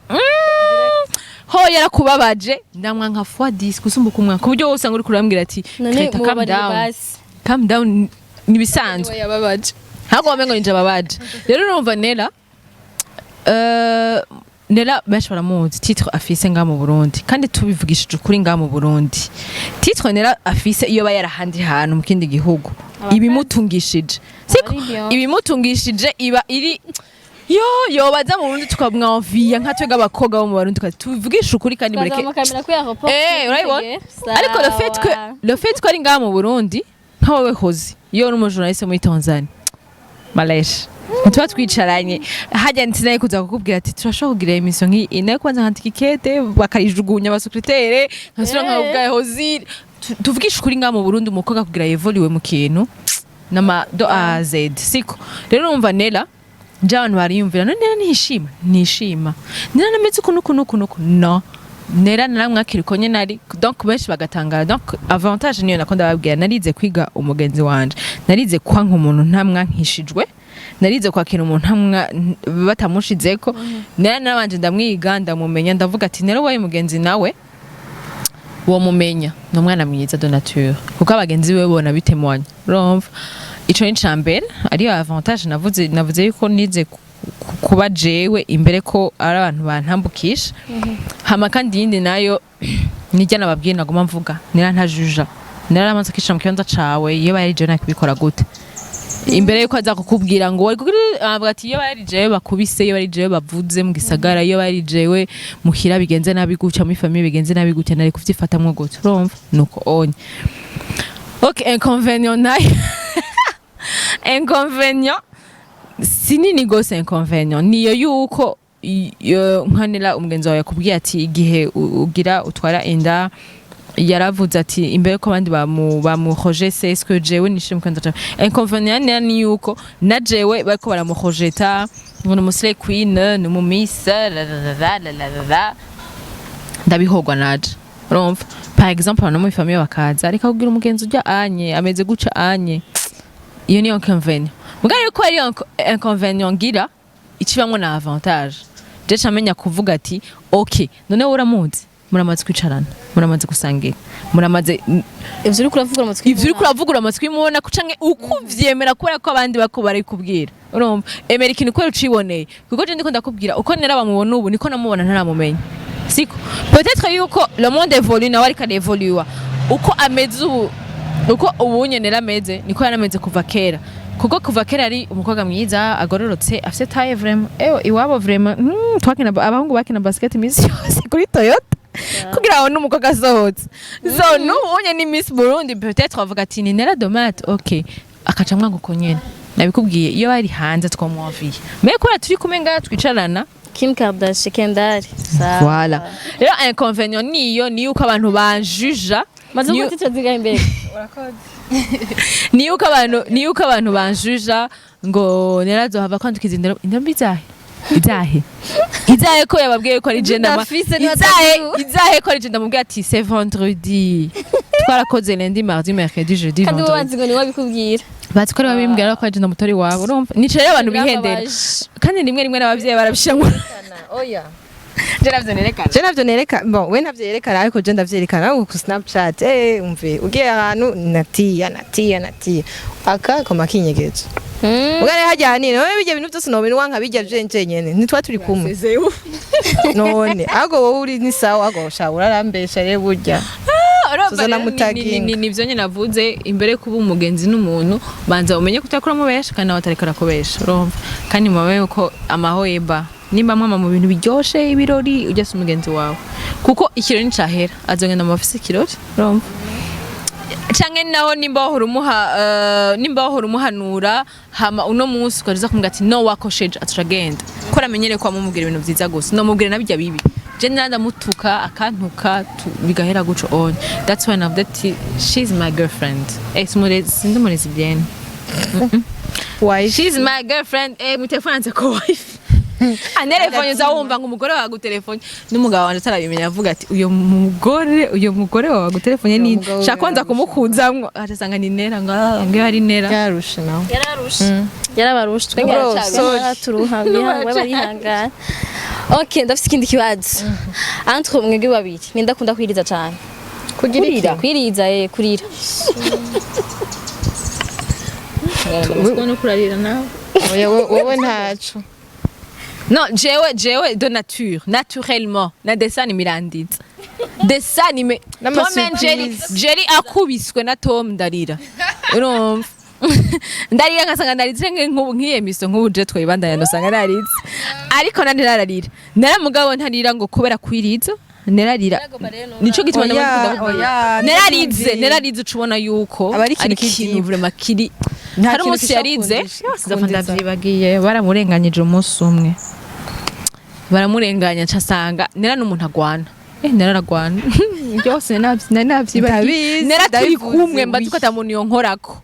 Speaker 1: Ho yarakubabaje, ndamwanka fois 10 gusumba uko umwanka, ku buryo wose usanga uriko urambwira ati:
Speaker 3: None
Speaker 1: "Greta, calm
Speaker 3: mubabarire
Speaker 1: down."
Speaker 3: Basi.
Speaker 1: Calm down, nibisanzwe.
Speaker 4: Niwe yababaje.
Speaker 1: Ntabwo wamengo ninje ababaje. Rero urumva Nera, Nera benshi baramuzi, titre afise ngaha mu Burundi, kandi tubivugishije ukuri, ngaha mu Burundi titre Nera afise, iyo aba yarahandi hantu mu kindi gihugu, ibimutungishije siko?
Speaker 3: Aba ari Beyonce.
Speaker 1: Ibimutungishije iba iri yo yobaza mu Burundi tukamwamviya nka twebwe abakobwa bo mu Barundi, tuvugishe ukuri kandi mureke.
Speaker 3: Tukazamukamira kuri aéroport.
Speaker 1: Urabibona, ariko le fait que ari ngaha mu Burundi, nka wowe hozi, iyo uri umujournaliste muri Tanzania, Malaysia, tuba twicaranye hajya, ntinaye kuza kukubwira ati turashobora kugira émission nk'iyi, nayo kubanza nkandika ikete bakarijugunya abasecrétaire, nkasubira nkabubwira hozi. Tuvugishe ukuri, ngaha mu Burundi umukobwa kugira yévolué mu kintu nama do A à Z, siko? Rero urumva Nera nje abantu bariyumvira: none Nera ntishima? Ntishima. Nera nameze uku nuku nuku nuku. No Nera naramwakira uko nyene ari, donc benshi bagatangara. Donc avantage niyo nako ndababwira: narize kwiga umugenzi wanje, narize kwanka umuntu ntamwankishijwe, narize kwakira umuntu ntamwa batamushizeko. Nera narabanje ndamwiga, ndamumenya, ndavuga ati Nera waye mugenzi nawe womumenya, ni umwana mwiza de nature, kuko abagenzi be bona bitemwanya. Urumva ico ni cambere, ariyo avantage navuze. Navuze yuko nize kuba jewe imbere ko ari abantu bantambukisha. Hama kandi iyindi nayo nijya nababwiye, naguma mvuga: Nera ntajuja, Nera aramanza akicara mu kibanza cawe. Iyo bari jewe nakubikora gute? Imbere yuko aza kukubwira ngo wari avuga ati: iyo bari jewe bakubise, iyo bari jewe bavuze mu gisagara, iyo bari jewe muhira bigenze nabi gutya, muri famille bigenze nabi gutya, nari kuvyifatamwo gutya. Urumva nuko onye. Ok, inconvénient nayo, inconvénient si nini gose. Inconvénient niyo yuko nkanira umugenzi wawe yakubwiye ati igihe ugira utwara inda, yaravuze ati imbere ko abandi bamurejeté, est-ce que jewe nishimye mu kibanza cawe? Inconvénient ni yuko na jewe bariko baramurejeta ngo ni umusire queen, ni umumiss, la la la la la la la la, ndabihogwa naje. Urumva, par exemple, abantu muri famille bakaza ariko akubwira umugenzi ujya anye ameze guca anye, iyo niyo inconvénient. Mugabo yuko ari inconvénient ngira ikibamwo na avantage, je camenya kuvuga ati: ok, none wowe uramuzi, muramaze kwicarana, muramaze gusangira, muramaze
Speaker 3: Ivyo uriko uravuga amatwi.
Speaker 1: Ivyo uriko uravugura amatwi mubona canke uko uvyemera kubera ko abandi bako barikubwira. Urumva, emera ikintu kubera uciboneye, kuko je ndiko ndakubwira uko nera bamubona ubu, niko namubona ntaramumenya, siko? Peut-être yuko le monde évolue, nawe ariko arevoluwa. Uko ameze ubu, uko ubu nera ameze, niko yarameze kuva kera, kuko kuva kera ari umukobwa mwiza, agororotse, afite taille vraiment. Ewe, iwabo vraiment, twakina, abahungu bakina basket iminsi yose kuri Toyota kugira ngo n'umukobwa asohotse. So n'ubonye ni Miss Burundi, peut-être avuga ati ni Nera Domate, ok, akaca mwanga uko nyene. Nabikubwiye, iyo bari hanze twamwaviye, mais kubera turi kumwe ngaha twicarana.
Speaker 3: Kim Kardashian, Kendall. Sawa.
Speaker 1: Voilà, rero inconvénient niyo ni yuko abantu banjuja.
Speaker 3: Maze gufata titre zingahe mbere?
Speaker 1: Ni yuko abantu banjuja ngo Nera azohava kwandukiza indero. Indero mbi izahe? Izahe? Izahe ko yababwiye ko ari je ndama
Speaker 3: Udafise niba
Speaker 1: izahe?
Speaker 3: atazi.
Speaker 1: Izahe ko ari je ndamubwiye ati c'est vendredi, twarakoze lundi, mardi, mercredi, jeudi,
Speaker 3: Kandi wowe
Speaker 1: vendredi.
Speaker 3: wazi ngo ni wabikubwira.
Speaker 1: Bazi ko ari babimbwira ko ari je ndamutori wabo. Urumva nicaye rero abantu bihendera.
Speaker 3: Birababaje.
Speaker 1: Kandi rimwe rimwe n'abavyeyi barabishiramwo.
Speaker 2: Oya.
Speaker 1: Je navyo nerekana.
Speaker 2: Je navyo nereka, bon, we navyo yerekana, ariko je ndavyerekana ku Snapchat. Umve, ugiye ahantu natiya natiya natiya aka koma kinyegeje. Mugare hajya hanini none bijya bintu byose nobinwa nka bijya je nyene ntitwa turi kumwe none ahubwo wowe uri ni sawa, ahubwo sha urarambesha rero burya. Tuzana mutaginga.
Speaker 1: Nivyo nyine navuze imbere, kuba umugenzi n'umuntu, banza umenye ko utakora mubesha kandi nawe atariko arakubesha. Urumva, kandi mubabe ko amahoyeba nimba mwama mu bintu biryoshe, ibirori, ujya si umugenzi wawe, kuko ikirori nicahera azogenda mu bafise ikirori. Urumva, canke naho nimba wahora umuha, nimba wahora umuhanura, hama uno munsi ukaza kumubwira ati no wakosheje, aturagenda ko aramenyereye ko amumubwira ibintu vyiza gusa, nomubwira nabijya bibi. Je ndamutuka akantuka, bigahera guco onye. That's why navuze ati she's my girlfriend. Sindi umurezi bien.
Speaker 2: Wife.
Speaker 1: She's my girlfriend. Mu telefone yanditse ko wife. Anerefone uza wumva ngo umugore wawe agutelefone, n'umugabo wanje atarabimenya avuga ati: Uyo mugore wawe agutelefone ni
Speaker 2: Uyo mugabo
Speaker 1: shaka kwanza kumukuzamwo." Aca ni Nera, ngo ah, ngo iyo ari Nera.
Speaker 2: Yarushe nawe.
Speaker 3: Yararushe, yarabarushe, twe
Speaker 2: Bro, sorry.
Speaker 3: turuha bihangwe barihangana. Okay, ndafite ikindi kibazo. Entre mwebwe babiri, ninde akunda kwiriza cyane?
Speaker 2: Kugira iki?
Speaker 3: Kwiriza, kurira.
Speaker 1: No kurarira nawe.
Speaker 2: Oya, wowe ntaco.
Speaker 1: No, jewe de nature, naturellement, na dessin animé iranditse. Dessin animé.
Speaker 2: N'ama
Speaker 1: Tom and Jerry,
Speaker 2: surprise.
Speaker 1: Jerry akubiswe na Tom ndarira. Urumva? Ndarira nkasanga ndarize nk'ubu nk'iyi émission, nk'ubu je twibandanya nosanga naritse. Ariko nandi nararira. Naramugabo ntarira ngo kubera kwiriza, nerarira. Nico gituma
Speaker 2: Oya,
Speaker 1: ndabona
Speaker 2: oya,
Speaker 1: nerarize,
Speaker 2: ndabizi.
Speaker 1: Nerarize ucubona yuko
Speaker 2: Aba ari ikintu
Speaker 1: ari ikintu
Speaker 2: kiri
Speaker 1: vraiment kiri.
Speaker 2: Nta
Speaker 1: Hari
Speaker 2: kintu
Speaker 1: umunsi yarize,
Speaker 2: gishobora
Speaker 1: ndapfa
Speaker 2: kundiza.
Speaker 1: ndavyibagiye, baramurenganyije umunsi umwe. Baramurenganya, nca asanga Nera n'umuntu agwana. Nera aragwana. Byose nari navyibagiye.
Speaker 2: Ndabizi,
Speaker 1: Nera turi
Speaker 2: ndabivuze,
Speaker 1: kumwe mba nzi ko
Speaker 2: oui.
Speaker 1: ata muntu yonkorako.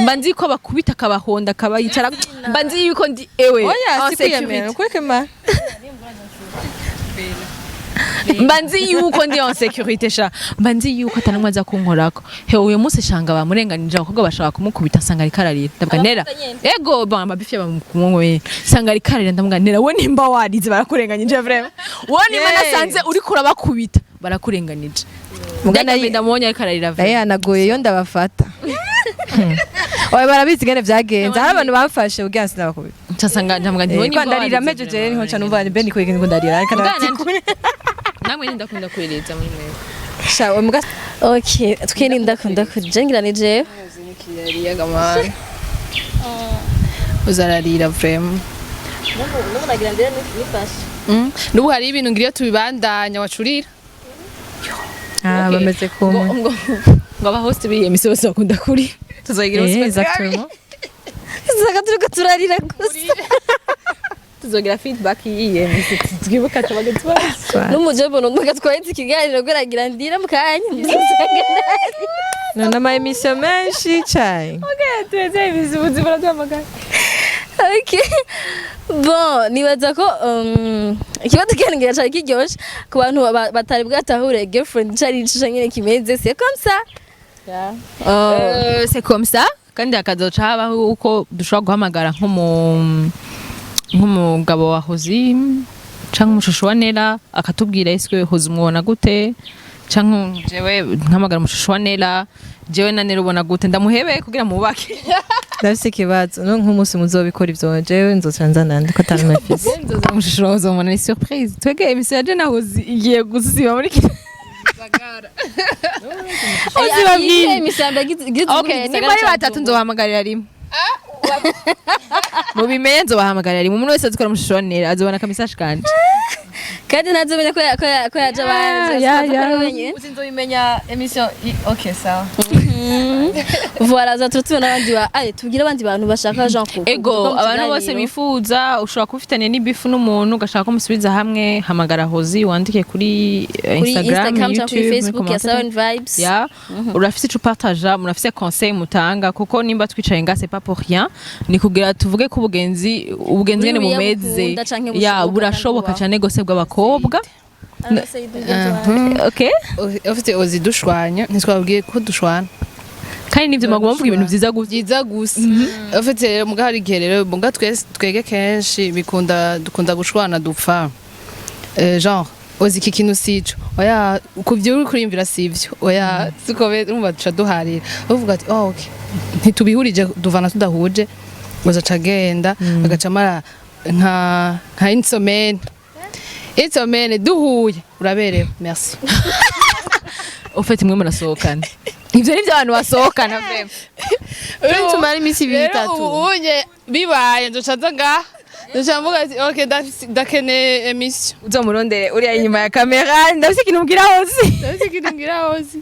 Speaker 1: Mba nzi ko bakubita akabahonda akabayicara, mba nzi yuko ndi ewe
Speaker 2: Oya,
Speaker 1: en
Speaker 2: si kwiyemera
Speaker 1: sécurité.
Speaker 2: kureke ma.
Speaker 1: Mba nzi yuko ndi en sécurité sha, mba nzi yuko atanumwe aza kunkorako. He, uyu munsi shanga bamurenganije, abakobwa bashaka kumukubita, asanga ariko ararira. Ndavuga: "Nera." Ego, bon, amabifi bamukumwe, sanga ariko ararira. Ndavuga: "Nera, we nimba warize barakurenganyije vraiment, wowe nimba
Speaker 2: Yeah.
Speaker 1: nasanze uriko urabakubita barakurenganije."
Speaker 2: Mugana
Speaker 1: Mugana ndamubonye ariko ararira vraiment.
Speaker 2: Yanagoye iyo ndabafata. Oya, barabizi ingene vyagenze. Hari abantu bamfashe kugira ngo sinabakubita.
Speaker 1: Nsanga ndavuga nti:
Speaker 2: Eh,
Speaker 1: "Wowe
Speaker 2: ko
Speaker 1: nimba
Speaker 2: ndarira
Speaker 1: warize
Speaker 2: mejeje
Speaker 1: vraiment
Speaker 2: niho nca numva mbe niko ngo ndarira ariko
Speaker 1: Mugana
Speaker 2: ndatikure.
Speaker 1: Namwe ndakunda kwiriza muri mwe.
Speaker 2: Sha, muga.
Speaker 3: Okay, twe ninde akunda kurira? Ngira ni jewe.
Speaker 4: Yarira uzararira vraiment.
Speaker 3: N'ubu nagira ndire nifashe.
Speaker 4: N'ubu hari ibintu ngira iyo tubibandanya wacurira.
Speaker 2: Ah, bameze kumwe.
Speaker 1: Ngo aba host b'iyi émission bose bakunda kuri tuzogira
Speaker 2: Eh, exactement.
Speaker 3: Usanga turiko turarira gusa.
Speaker 1: Tuzogira feedback y'iyi émission, twibuka tubagenzi bacu.
Speaker 3: N'umujebo numvaga twahetse ikiganiro kubera ngira ndira mu kanya usanga
Speaker 2: None ama émission menshi cyane.
Speaker 1: Tuweze émission ubuzima buraduhamagara.
Speaker 3: Okay. Bon, nibaza ko ikibazo kiganiro cyari kiryoshe ku bantu batari bwatahure girlfriend cari ico nyene kimeze, c'est comme ça. Oh.
Speaker 1: C'est comme ça, kandi hakazoca habaho uko dushobora guhamagara nk'umugabo wa Hozi canke umushusho wa Nera akatubwira: "Ese Hozi umubona gute?" Canke jewe nkamagara umushusho wa Nera: "Jewe na Nera ubona gute?" Ndamuhebe kugira mubake.
Speaker 2: Ndafise ikibazo no nk'umunsi muzobikora ivyo, jewe nzoca nzana ndi ko atari nafise.
Speaker 1: Nzoza umushusho wawe uzomubona, ni surprise. Twege émission ya je na Hozi igiye gusiba muri kino. Hozi babwire.
Speaker 3: Imisambi.
Speaker 1: Okay, nimba ari batatu nzobahamagarira rimwe. Mubimenye, nzobahamagarira rimwe. Umuntu wese azikora umushusho wa Nera azobona aka message kanje.
Speaker 3: Kandi ntazomenya ko yaje abandi.
Speaker 1: Ya.
Speaker 3: Wenyine.
Speaker 2: Uzi nzobimenya émission. Okay, sawa.
Speaker 3: Voilà, za tubona n'abandi ba allez, tubwire abandi bantu bashaka Jean ku
Speaker 1: Ego,
Speaker 3: kuva mu
Speaker 1: abantu bose
Speaker 3: kiganiro.
Speaker 1: bifuza, ushobora kuba ufitanye n'ibifu n'umuntu ugashaka ko musubiza hamwe, hamagara Hozi, wandike kuri
Speaker 3: kuri
Speaker 1: Instagram,
Speaker 3: Instagram cyangwa kuri
Speaker 1: YouTube, muri
Speaker 3: Facebook ya
Speaker 1: commentaire.
Speaker 3: Seven Vibes.
Speaker 1: Ya, urafise ico upartaja, murafise conseil mutanga, kuko nimba twicaye nga c'est pas pour rien, ni kugira tuvuge ko ubugenzi ngene
Speaker 3: Buriya
Speaker 1: mumeze
Speaker 3: bukunda canke
Speaker 1: ya
Speaker 3: bushoboka
Speaker 1: burashoboka
Speaker 3: kandi
Speaker 1: cane gose bw'abakobwa. Okay.
Speaker 4: Ufite ozi dushwanya, ntitwabwiye ko dushwana.
Speaker 1: Kandi nivyo maguma mvuga ibintu vyiza gusa.
Speaker 4: Byiza gusa. Ufite rero muga hari igihe rero muga twese twege kenshi bikunda dukunda gushwana dupfa genre ozi iki kintu sico, oya, kuvyo uri kuriyumvira sivyo, oya siko urumva duca duharira uvuga ati: "Oh, okay, ntitubihurije duvana tudahuje." Uza aca agenda agaca amara nka une semaine duhuye: "Uraberewe, merci."
Speaker 1: Ufite imwe murasohokana, ivyo nivyo abantu basohokana vraiment.
Speaker 2: Tumara iminsi ibiri,
Speaker 4: Rero
Speaker 2: itatu.
Speaker 4: ubu unye bibaye nzoca nza ngaha nzoca mvuga ati: "Okay, ndakeneye émission."
Speaker 1: Uzomurondere uriya inyuma ya kamera, ndafise ikintu mbwira hose.
Speaker 4: Ndafise ikintu ngira hose.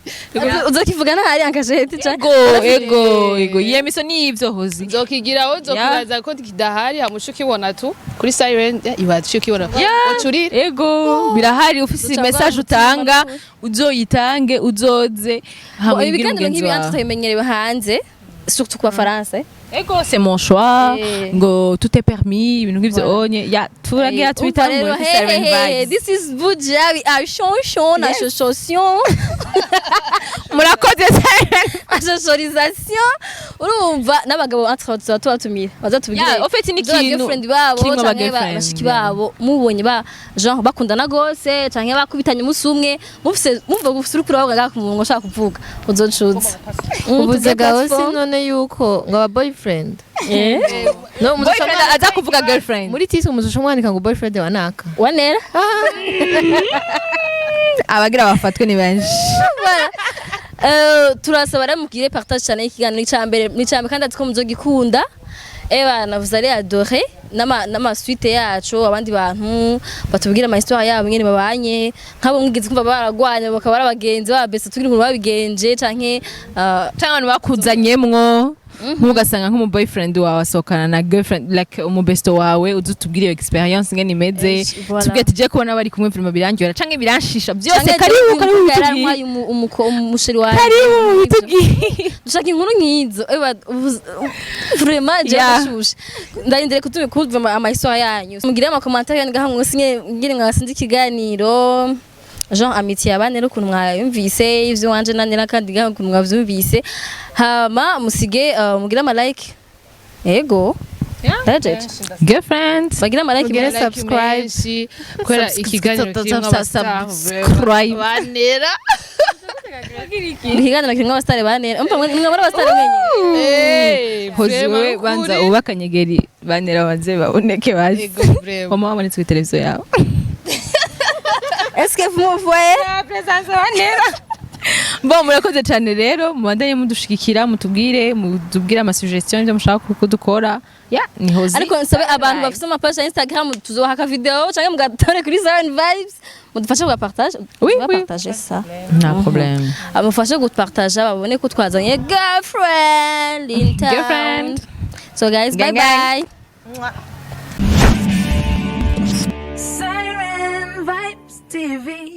Speaker 3: Uzokivuga ntahari ankasheti canke?
Speaker 1: Ego, iyi émission ni ivyo, Hozi.
Speaker 4: Nzokigiraho, nzokibaza ko kidahari hamusha ukibona tu kuri siren ibaza ukibona ucurire.
Speaker 1: Ego, birahari. Ufise
Speaker 3: Duca
Speaker 1: message
Speaker 3: mvuga
Speaker 1: utanga,
Speaker 3: mutima.
Speaker 1: uzoyitange, uzoze hama
Speaker 3: Bo,
Speaker 1: ubibwire
Speaker 3: ibiganiro
Speaker 1: mugenzi
Speaker 3: nk'ibi
Speaker 1: wawe.
Speaker 3: tutabimenyerewe hanze. Surtout ku Bafaransa, eh.
Speaker 1: Ego, c'est mon choix.
Speaker 3: Eh.
Speaker 1: Ngo tout est permis, ibintu nk'ivyo.
Speaker 3: Voilà.
Speaker 1: Onye ya turagira
Speaker 3: Umva
Speaker 1: tubitangure
Speaker 3: rero,
Speaker 1: kuri
Speaker 3: hey,
Speaker 1: Siren
Speaker 3: hey, hey,
Speaker 1: Vibes.
Speaker 3: this is Buja, we are chonchon, association,
Speaker 1: Murakoze, Siren.
Speaker 3: association. Urumva n'abagabo entre tuba tubatumira bazatubwire
Speaker 1: Yeah, en fait, ni
Speaker 3: ibyo ba
Speaker 1: ikintu
Speaker 3: girlfriend babo
Speaker 1: kirimwo aba
Speaker 3: canke
Speaker 1: girlfriend,
Speaker 3: bashiki
Speaker 1: yeah.
Speaker 3: babo mubonye ba genre bakundana gose canke bakubitanye umunsi umwe, mufise mumva gufise uriko uravuga ngaha ku muntu ushaka kuvuga uzocuza.
Speaker 2: Ubuze gaho si none yuko ngo aba boyfriend no muzoca
Speaker 1: Boyfriend aza kuvuga girlfriend.
Speaker 2: Muri titre muzoca mwandika ngo boyfriend wa naka.
Speaker 3: Wanera.
Speaker 1: Abagira bafatwe ni benshi.
Speaker 3: Voilà. Turasaba rero mugire partage cyane ikiganiro cya mbere, ni cya mbere kandi ati ko muzogikunda. Eba, vous allez adorer n'ama suite yacu, abandi bantu batubwira ama histoire yabo nyene babanye, nk'abo mwigeze kumva baragwanya bakaba ari abagenzi babese, tubwire ukuntu babigenje canke
Speaker 1: Cyangwa abantu bakuzanyemwo, nk'ugasanga nk'umu boyfriend wawe asohokana na girlfriend, like umu besto wawe, uze utubwire iyo experience ngene imeze.
Speaker 3: Voilà.
Speaker 1: Tubwire tujye kubona bari kumwe, vraiment birangyohera canke biranshisha byose.
Speaker 3: Canke
Speaker 1: Karibu, karibu bitubwire.
Speaker 3: yarantwaye umusheri wanjye.
Speaker 1: Karibu bitubwire.
Speaker 3: Dushaka inkuru nk'izo. Eba, vraiment je ndashushe, ndarindiriye kutume kumva ama histoire yanyu, mugire ama commentaire yanyu ngaha munsi ngene mwasinze ikiganiro, genre amitié yabane rero ukuntu mwayumvise, ivyo wanje nanje n'akandi ngaha ukuntu mwavyumvise, hama musige mugire ama like. Ego, ndajeje.
Speaker 1: Girlfriend.
Speaker 3: Bagire ama like.
Speaker 2: Mugire subscribe.
Speaker 4: Menshi kubera ikiganiro kirimo abastar
Speaker 1: Subscribe.
Speaker 4: banera.
Speaker 3: Ikiganiro kirimwo abasitari banera, umva mwe muri abasitari mwenye.
Speaker 1: Hozi, wewe banza ubakanyegeri banera banze baboneke bazi.
Speaker 4: Ego, vraiment.
Speaker 1: Mama wabonetse kuri televiziyo yawe.
Speaker 3: Est-ce que vous me voyez?
Speaker 1: Bon, murakoze cyane rero, mubandanye mudushigikira, mutubwire ama suggestion ibyo mushaka ko dukora. Ya ni Hozi.
Speaker 3: Ariko nsabe abantu bafite ama page ya Instagram, tuzoha aka video canke mugatore kuri Siren Vibes, mudufashe kugapartage.
Speaker 1: Oui, oui.
Speaker 3: Partager ça.
Speaker 1: Nta problème.
Speaker 3: Amufashe gupartager babone ko twazanye girlfriend in town.
Speaker 1: Girlfriend.
Speaker 3: So guys, bye.
Speaker 1: Gang, gang.
Speaker 3: Bye.
Speaker 5: Siren Vibes TV.